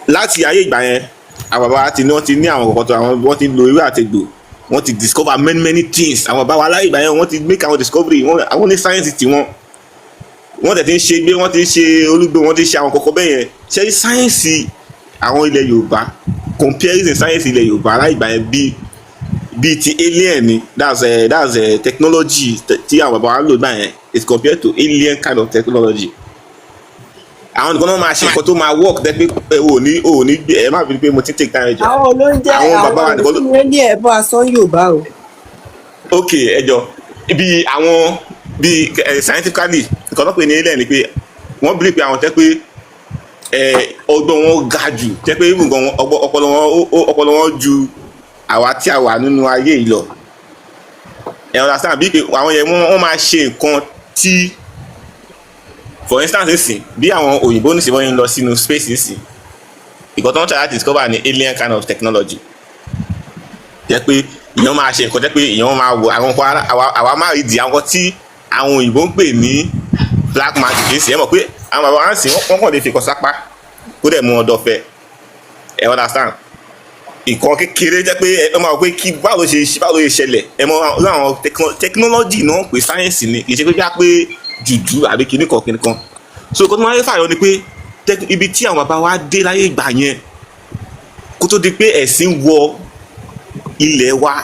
[SPEAKER 8] Láti ayé ìgbà yẹn, àwọn bàbá ti ní, wọ́n ti ní àwọn kọ̀ọ̀kan tó àwọn wọ́n ti lo ewé àtegbò, wọ́n ti discover many many things. Àwọn bàbá wa láyé ìgbà yẹn, wọ́n ti make àwọn discovery wọ́n, àwọn ní science tiwọn, wọ́n tẹ̀ ti ń ṣe gbé, wọ́n ti ń ṣe olúgbò, wọ́n ti ń ṣe àwọn kọ̀ọ̀kan bẹ́ẹ̀ yẹn. Ṣé sáyẹ́ǹsì àwọn ilẹ̀ Yorùbá, comparison sáyẹ́ǹsì ilẹ̀ Yorùbá láyé ìgbà yẹn bíi ti alien ni. That's a technology tí àwọn bàbá wa ń lò gbà yẹn is compared to alien kind of technology. Àwọn nìkan náà máa ṣe nǹkan tó máa work tẹ́ pé ẹ ò ní gbé. Ẹ má fi pé mo ti take time jọ.
[SPEAKER 2] Àwọn olóúnjẹ
[SPEAKER 8] Àwọn bàbá wa
[SPEAKER 2] àwọn
[SPEAKER 8] nìkan ló
[SPEAKER 2] olùfúnni ní ẹ̀bọ́ asán Yorùbá o.
[SPEAKER 8] Ok, ẹ jọ, bí àwọn bí ẹ scientifically, nǹkan tó pè ní alien ni pé wọ́n believe pé àwọn tẹ́ pé Ẹ ọgbọ́n wọn ga jù, jẹ́ pé even gan ọpọlọ wọn ọpọlọ wọn ju àwa tí a wà nínú ayé yìí lọ. Ẹ understand bí pé àwọn yẹn, wọ́n máa ṣe nǹkan tí, for instance, nísìn bí àwọn òyìnbó nísìn wọ́n ń lọ sínú space nísìn, ìkan tó ń try láti discover ní alien kind of technology, jẹ́ pé èèyàn máa ṣe nǹkan, jẹ́ pé èèyàn máa wò àwọn nǹkan àwa máa rí di àwọn nǹkan tí àwọn òyìnbó ń pè ní black magic nísìn. Ẹ mọ̀ pé àwọn bàbá wa ń sìn, wọ́n kàn lè fi nǹkan sápá kó dẹ̀ mú wọn dọ̀fẹ́. Ẹ understand, nǹkan kékeré jẹ́ pé ẹ máa wò pé kí báwo ló ṣe ṣẹlẹ̀. Ẹ mọ̀ àwọn technology náà pé science ni, kì í ṣe pé bí a pé jùjú àbí kinní kan kinní kan. So nǹkan tó máa ń fàyọ ni pé ibi tí àwọn bàbá wa dé láyé ìgbà yẹn kó tó di pé ẹ̀sìn wọ ilẹ̀ wa,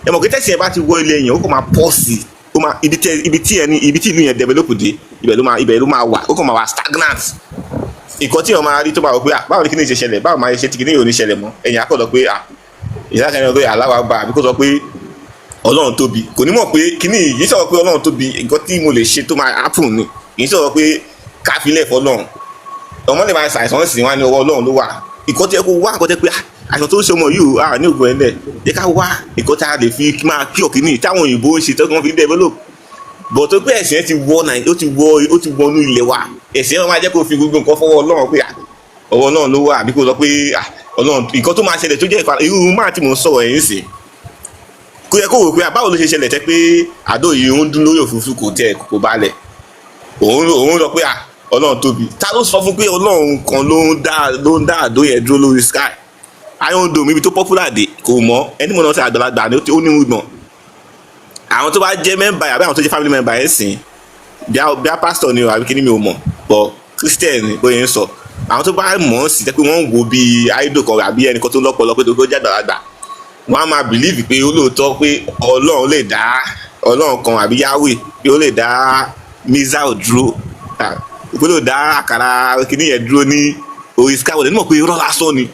[SPEAKER 8] ẹ mọ̀ pé tẹ̀sìn ẹ bá ti wọ ilẹ̀ yẹn, ó kàn máa pọ̀ sí i, ó máa ibi tí ẹni ibi tí ìlú yẹn develop dé, ibẹ̀ ló máa wà, ó kàn máa wà stagnant. Nǹkan tí wọ́n máa rí tó máa wọ pé, ah, báwo ni kíni ṣe ṣẹlẹ̀, báwo máa ṣe tí kíni yóò ní ṣẹlẹ̀ mọ́, ẹ̀yìn akọ̀dọ̀ pé, ah, ìyá kan ní pé aláwa gba àbí kó sọ pé Ọlọ́run tóbi, kò ní mọ̀ pé kíní yìí sọ̀rọ̀ pé Ọlọ́run tóbi. Nǹkan tí mo lè ṣe tó máa happen ni, kì í sọ̀rọ̀ pé káfílẹ̀ fọlọ́run. Ọmọ lè máa ṣàìsàn sí wọn ní ọwọ́ Ọlọ́run ló wà. Ìkọ́ tí ẹ kó wá nǹkan tẹ́ pé, ah, àìsàn tó ń ṣe ọmọ yìí o, ah, ní ògùn ẹ̀lẹ̀ jẹ́ ká wá nǹkan tá a lè fi máa kí ọ̀kìnì táwọn òyìnbó ń ṣe tó wọ́n fi ń develop. But tó pé ẹ̀sìn yẹn ti wọ Nàì, ó ti wọnú ilẹ̀ wa, ẹ̀sìn yẹn máa jẹ́ kó fi gbogbo nǹkan fọwọ́ Ọlọ́run pé, ah, ọwọ́ Ọlọ́run ló wà, àbí kó sọ pé, ah, Ọlọ́run, nǹkan tó máa ṣẹlẹ̀ tó jẹ́ irú máa tí mò ń sọ̀rọ̀ ẹ̀yìn sí, kó yẹ kó wò pé, ah, báwo ló ṣe ṣẹlẹ̀ tẹ́ pé àdó yìí ń dún lórí òfurufú, kò tẹ̀ kò balẹ̀, òun sọ pé, ah, Ọlọ́run tóbi. Ta ló sọ fún pé Ọlọ́run kan ló ń dá àdó yẹn dúró lórí sky? Iron Dome, ibi tó popular dé, kò mọ̀. Ẹni mọ̀ náà ṣe àgbàlagbà ni, ó ní ìgbọ̀n. Àwọn tó bá jẹ́ member àbí àwọn tó jẹ́ family member ẹ̀ ń sìn, bí a pastor ni o àbí kíní, mi ò mọ̀, but Christian ni bóyá ń sọ. Àwọn tó bá mọ̀ ọ́n sì jẹ́ pé wọ́n ń wo bí idol kan àbí ẹnìkan tó lọ́pọlọ pé tó jẹ́ àgbàlagbà, wọ́n á máa believe pé ó lóòótọ́ pé Ọlọ́run lè dá, Ọlọ́run kan àbí Yahweh, pé ó lè dá missile dúró, pé ó lè dá àkàrà kíní yẹn dúró ní orí sky. Wọ́n lè mọ̀ pé irọ́ lásán ni.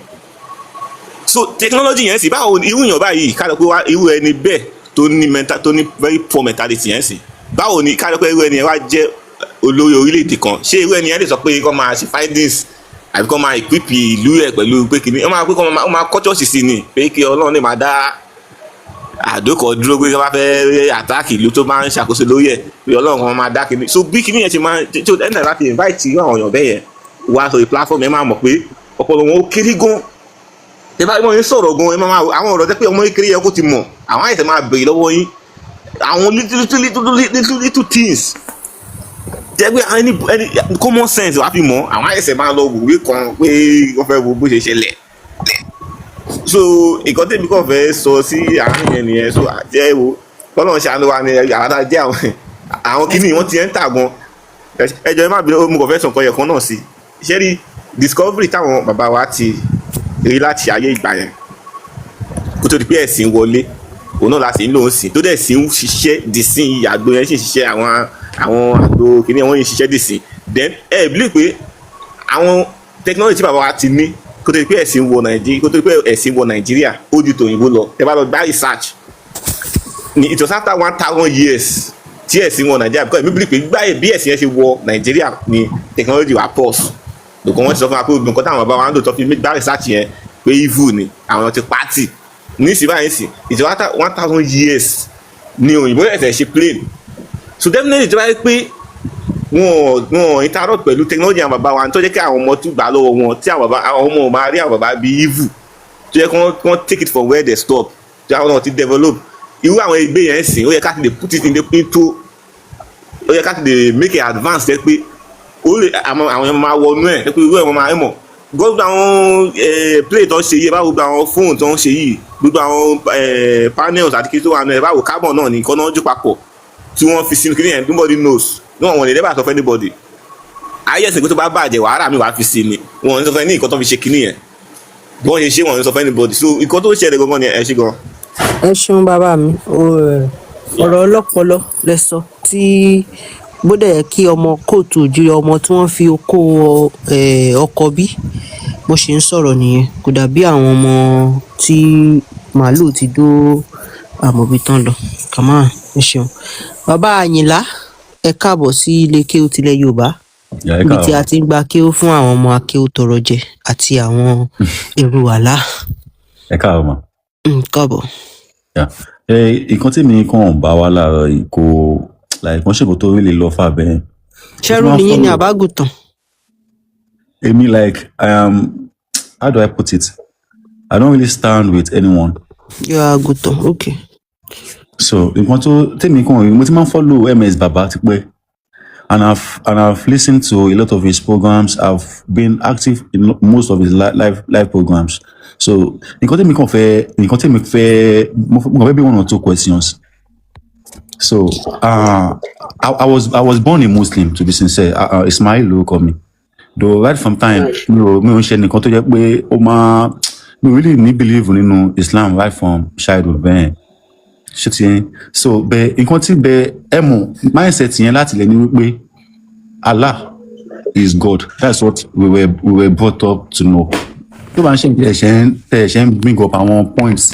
[SPEAKER 8] So technology yẹn sì, báwo ni irú èèyàn báyìí, ká lọ pé wá irú ẹni bẹ́ẹ̀ tó ní mental, tó ní very poor mentality yẹn sì, báwo ni ká lọ pé irú ẹni yẹn wá jẹ́ olórí orílẹ̀-èdè kan? Ṣé irú ẹni yẹn lè sọ pé kó máa ṣe findings àbí kó máa equip ìlú ẹ̀ pẹ̀lú pé kìíní wọ́n máa pé kó máa kọ́ church sí ni pé kí Ọlọ́run lè máa dá àdó kan dúró, pé wọ́n bá fẹ́ attack ìlú tó máa ń ṣàkóso lórí ẹ̀, pé Ọlọ́run kan máa dá kìíní? So bí kìíní yẹn ṣe máa tó ẹ̀ńdà láti invite irú àwọn èèyàn bẹ́ẹ̀ yẹn wá sórí platform, ẹ máa mọ̀ pé ọpọlọ wọn ó kéré gan. Tẹ bá wọn yín sọ̀rọ̀ gan, ẹ máa àwọn ọ̀rọ̀ tẹ́ pé ọmọ kékeré yẹ kó ti mọ̀, àwọn àìsàn máa béèrè lọ́wọ́ yín àwọn little little little little little things jẹ́ pé any common sense wàá fi mọ̀. Àwọn àìsàn máa lọ wòwe kan pé wọ́n fẹ́ wo bó ṣe ṣẹlẹ̀. So nǹkan tèmi kàn fẹ́ sọ sí àárín yẹn nìyẹn. So àjẹ́ wo kọ́nà ṣàánú wa ni àwọn tá a jẹ́ àwọn kìíní wọ́n ti ẹ̀ ń tà gan. Ẹ jọ̀ọ́, ẹ má bínú, mo kàn fẹ́ sọ nǹkan yẹn kan náà sí. Ṣé rí discovery táwọn bàbá wa ti rí láti ayé ìgbà yẹn kó tó di pé ẹ̀sìn wọlé, òun náà la sì ń lò ó sìn, tó dẹ̀ sì ń ṣiṣẹ́ dìsín yìí. Àgbo yẹn sì ń ṣiṣẹ́, àwọn àgbo kìíní wọ́n yìí ń ṣiṣẹ́ dìsín. Then ẹ believe pé àwọn technology tí bàbá wa ti ní kó tó di pé ẹ̀sìn wọ Nàìjíríà, kó tó di pé ẹ̀sìn wọ Nàìjíríà, ó ju tòyìnbó lọ. Ẹ bá lọ gbá research ni, it was after 1,000 years tí ẹ̀sìn wọ Nàìjíríà, because èmi believe pé gbáyé bí ẹ̀sìn yẹn ṣe wọ Nàìjíríà ni technology wa pause lùkọ́. Wọ́n ti sọ fún wa pé nǹkan táwọn bàbá wa ń lò tó fi gbá research yẹn pé evil ni, àwọn ti pátì nísìnyí báyìí sí. It was after 1,000 years ni òyìnbó ẹ̀sẹ̀ ṣe plane. So definitely, tó bá yẹ pé wọn interrupt pẹ̀lú technology àwọn bàbá wa, tó jẹ́ kí àwọn ọmọ tún gbà lọ́wọ́ wọn, tí àwọn bàbá, àwọn ọmọ máa rí àwọn bàbá bíi evil, tó yẹ kí wọ́n take it from where they stop, tí àwọn náà ti develop irú àwọn ẹgbẹ́ yẹn sìn, ó yẹ ká ti lè put it in the into, ó yẹ ká ti lè make it advance, jẹ́ pé ó lè àwọn èèyàn máa wọnú ẹ̀, pé irú ẹ̀ wọ́n máa ẹ̀ mọ̀ gbogbo àwọn plane tó ń ṣe yìí, báwo gbogbo àwọn fóònù tó ń ṣe yìí, gbogbo àwọn panels àti kí tó wà nù ẹ̀, báwo carbon náà ní nǹkan náà jó papọ̀ tí wọ́n fi sínú kí nìyẹn. Nobody knows. No one lè never sọ fún anybody. Ayé ẹ̀sìn pé tó bá bàjẹ́, wàhálà mi wàá fi sí ni, wọn ò ní sọ fún ẹ ní nǹkan tó fi ṣe kíní yẹn, bí wọ́n ṣe ṣe, wọn ò ní sọ fún anybody. So nǹkan tó ń ṣẹlẹ̀ gangan ni. Ẹ ṣe gan.
[SPEAKER 2] Ẹ ṣeun, bàbá mi. Ọ̀rọ̀ ọlọ́pọlọ lẹ sọ tí bó dẹ̀ yẹ kí ọmọ kóòtù òjìrì, ọmọ tí wọ́n fi okó ọkọ bí bó ṣe ń sọ̀rọ̀ nìyẹn, kò dàbí àwọn ọmọ tí màálùú ti dó àmọ̀bí tán lọ kàmá. Ẹ ṣeun, bàbá Àyìnlá, ẹ káàbọ̀ sí ilé kéwú tilẹ̀ Yorùbá.
[SPEAKER 10] Yeah, ẹ
[SPEAKER 2] Níbi tí
[SPEAKER 10] káàárọ̀.
[SPEAKER 2] a ti ń gba kéwú fún àwọn ọmọ akéwú tọrọ jẹ àti àwọn èrò àlá.
[SPEAKER 10] Ẹ káàárọ̀ mà.
[SPEAKER 2] Káàbọ̀.
[SPEAKER 10] Yeah. Ẹ nǹkan tí mi kàn bá wa láàárọ̀ yìí kò like wọ́n ṣèkò tó really lọ fà bẹ́ẹ̀. Mo ti
[SPEAKER 2] Ṣẹ́rú
[SPEAKER 10] máa ń
[SPEAKER 2] ni yín ní
[SPEAKER 10] follow
[SPEAKER 2] àbágùtàn?
[SPEAKER 10] Èmi, like, how do I put it? I don't really stand with anyone.
[SPEAKER 2] Yọ àgùtàn, ok.
[SPEAKER 10] So nǹkan tó tèmi kàn rí, mo ti máa ń follow MS Baba tipẹ́ and I've listened to a lot of his programs. I've been active in most of his live programs. So nǹkan tèmi kàn fẹ́, nǹkan tèmi fẹ́, mo kàn fẹ́ bí one or two questions. So I was born a Muslim, to be sincere. Ismail lórúkọ mi. Though right from time, mi ò ń ṣe nǹkan tó jẹ́ pé ó máa mi ò really ní believe nínú Islam right from childhood bẹ́ẹ̀. Ṣé ti yẹn? So bẹ́ẹ̀, nǹkan tí bẹ́ẹ̀ ẹ mọ̀, mindset yẹn láti lè ní wípé Allah is God. That's what we were brought up to know. Tó bá ń ṣe ẹ̀ṣẹ̀ ń tẹ̀ ẹ̀ṣẹ̀ ń bring up àwọn points.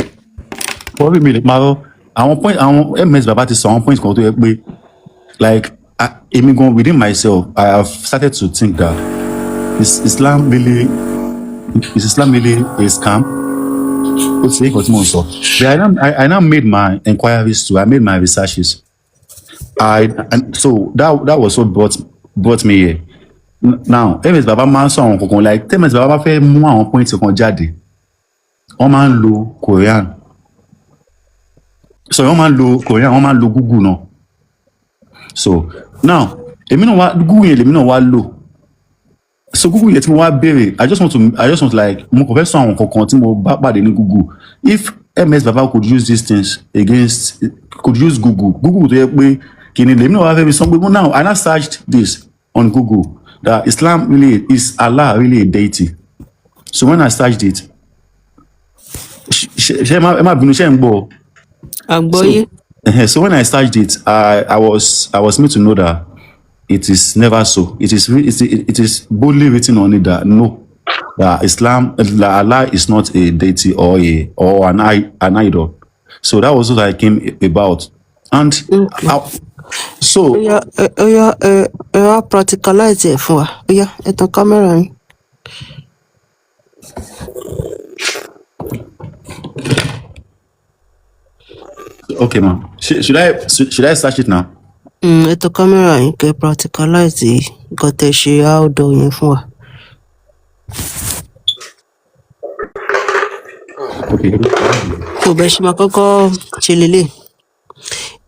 [SPEAKER 10] Probably mi lè parọ́. Àwọn point, àwọn MS Baba ti sọ àwọn points kan tó yẹ pé like èmi gan within myself, I have started to think that is Islam really a scam? Ó ti yẹ nǹkan tí mò ń sọ. But I now made my inquiries too. I made my researches. I and so that was what brought me here. Now MS Baba máa ń sọ àwọn kankan, like tí MS Baba bá fẹ́ mú àwọn points kan jáde, wọ́n máa ń lo Quran. So wọ́n máa ń lo Quran, wọ́n máa ń lo Google náà. So now èmi náà wá Google yẹn lèmi náà wá lò. So Google yẹn tí mo wá béèrè, I just want like mo kàn fẹ́ sọ àwọn kankan tí mo bá pàdé ní Google. If MS Baba could use these things against, could use Google tó yẹ pé kìíní lèmi náà wá fẹ́ fi sọ pé now I now searched this on Google that Islam really is Allah really a deity. So when I searched it, ṣe ẹ má bínú, ṣe ń gbọ́?
[SPEAKER 2] Àgbọ́yé.
[SPEAKER 10] So when I searched it, I was made to know that it is never so. It is boldly written on it that no, that Islam, that Allah is not a deity or an idol. So that was what I came about, and so
[SPEAKER 2] Ó yá, ó yá, ẹ wá practicalize ẹ̀ fún wa. Ó yá, ẹ tan kámẹ́rà yín.
[SPEAKER 10] Okay, ma'am. Should I search it now?
[SPEAKER 2] Ẹ tan kámẹ́rà yín kẹ́ practicalize nǹkan tẹ́ ṣe outdoor yẹn fún wa.
[SPEAKER 10] Okay.
[SPEAKER 2] Kò bẹ́ẹ̀ ṣe máa kọ́kọ́ ṣe lélẹ̀.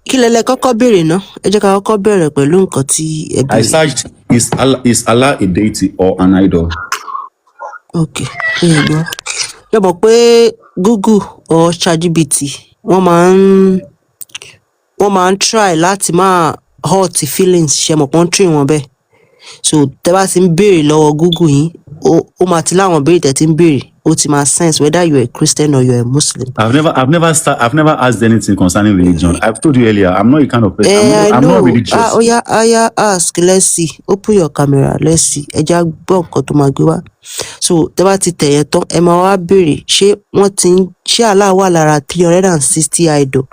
[SPEAKER 2] Kí lẹ́lẹ́ kọ́kọ́ béèrè ná? Ẹ jẹ́ ká kọ́kọ́ bẹ̀rẹ̀ pẹ̀lú nǹkan tí ẹ
[SPEAKER 10] I
[SPEAKER 2] béèrè.
[SPEAKER 10] searched is Allah a deity or an idol?
[SPEAKER 2] Ok, mi ò gbọ́. Ṣé o mọ̀ pé Google or ChatGPT, wọ́n máa ń try láti máa hurt feelings? Ṣe mọ̀ pé wọ́n train wọn bẹ́ẹ̀? So tẹ́ bá ti ń béèrè lọ́wọ́ Google yín, ó máa ti láwọn béèrè tẹ́ ti ń béèrè, ó ti máa sense whether you are a Christian or you are a Muslim.
[SPEAKER 10] I've never asked anything concerning religion. I've told you earlier, I'm not a kind of person. I'm
[SPEAKER 2] Eh,
[SPEAKER 10] not
[SPEAKER 2] I
[SPEAKER 10] I'm not
[SPEAKER 2] know.
[SPEAKER 10] religious.
[SPEAKER 2] Ah, oya, oya, ask, let's see. Open your camera, let's see. Ẹ já gbọ́ nǹkan tó máa gbé wá. So tẹ́ bá ti tẹ̀ yẹn tán, ẹ máa wá béèrè ṣé wọ́n ti ń ṣé Allah wà lára 360 idol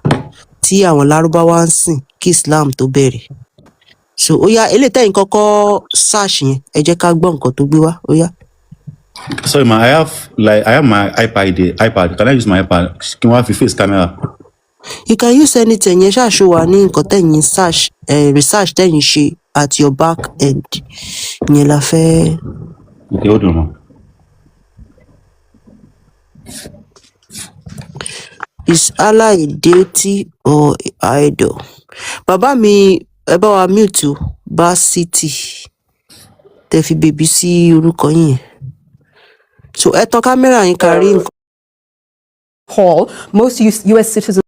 [SPEAKER 2] tí àwọn Lárúbáwá ń sìn kí Islam tó bẹ̀rẹ̀. So ó yá, eléyìí tẹ́yìn kọ́kọ́ search yẹn, ẹ jẹ́ ká gbọ́ nǹkan tó gbé wá. Ó yá.
[SPEAKER 10] Sorry, ma. I have my iPad there. iPad. Can I use my iPad? Can I have face camera?
[SPEAKER 2] You can use anything yẹn ṣáà ṣó wa ní nǹkan tẹ́yìn search, research tẹ́yìn ṣe at your back end. Ìyẹn la fẹ́.
[SPEAKER 10] Okay, hold on, ma.
[SPEAKER 2] Is Allah a deity or a idol? Bàbá mi, ẹ bá wa mute o, bá city tẹ fi bèbí sí orúkọ yín yẹn. So ẹ tan kámẹ́rà yín ká rí nǹkan.
[SPEAKER 11] Paul, most US citizens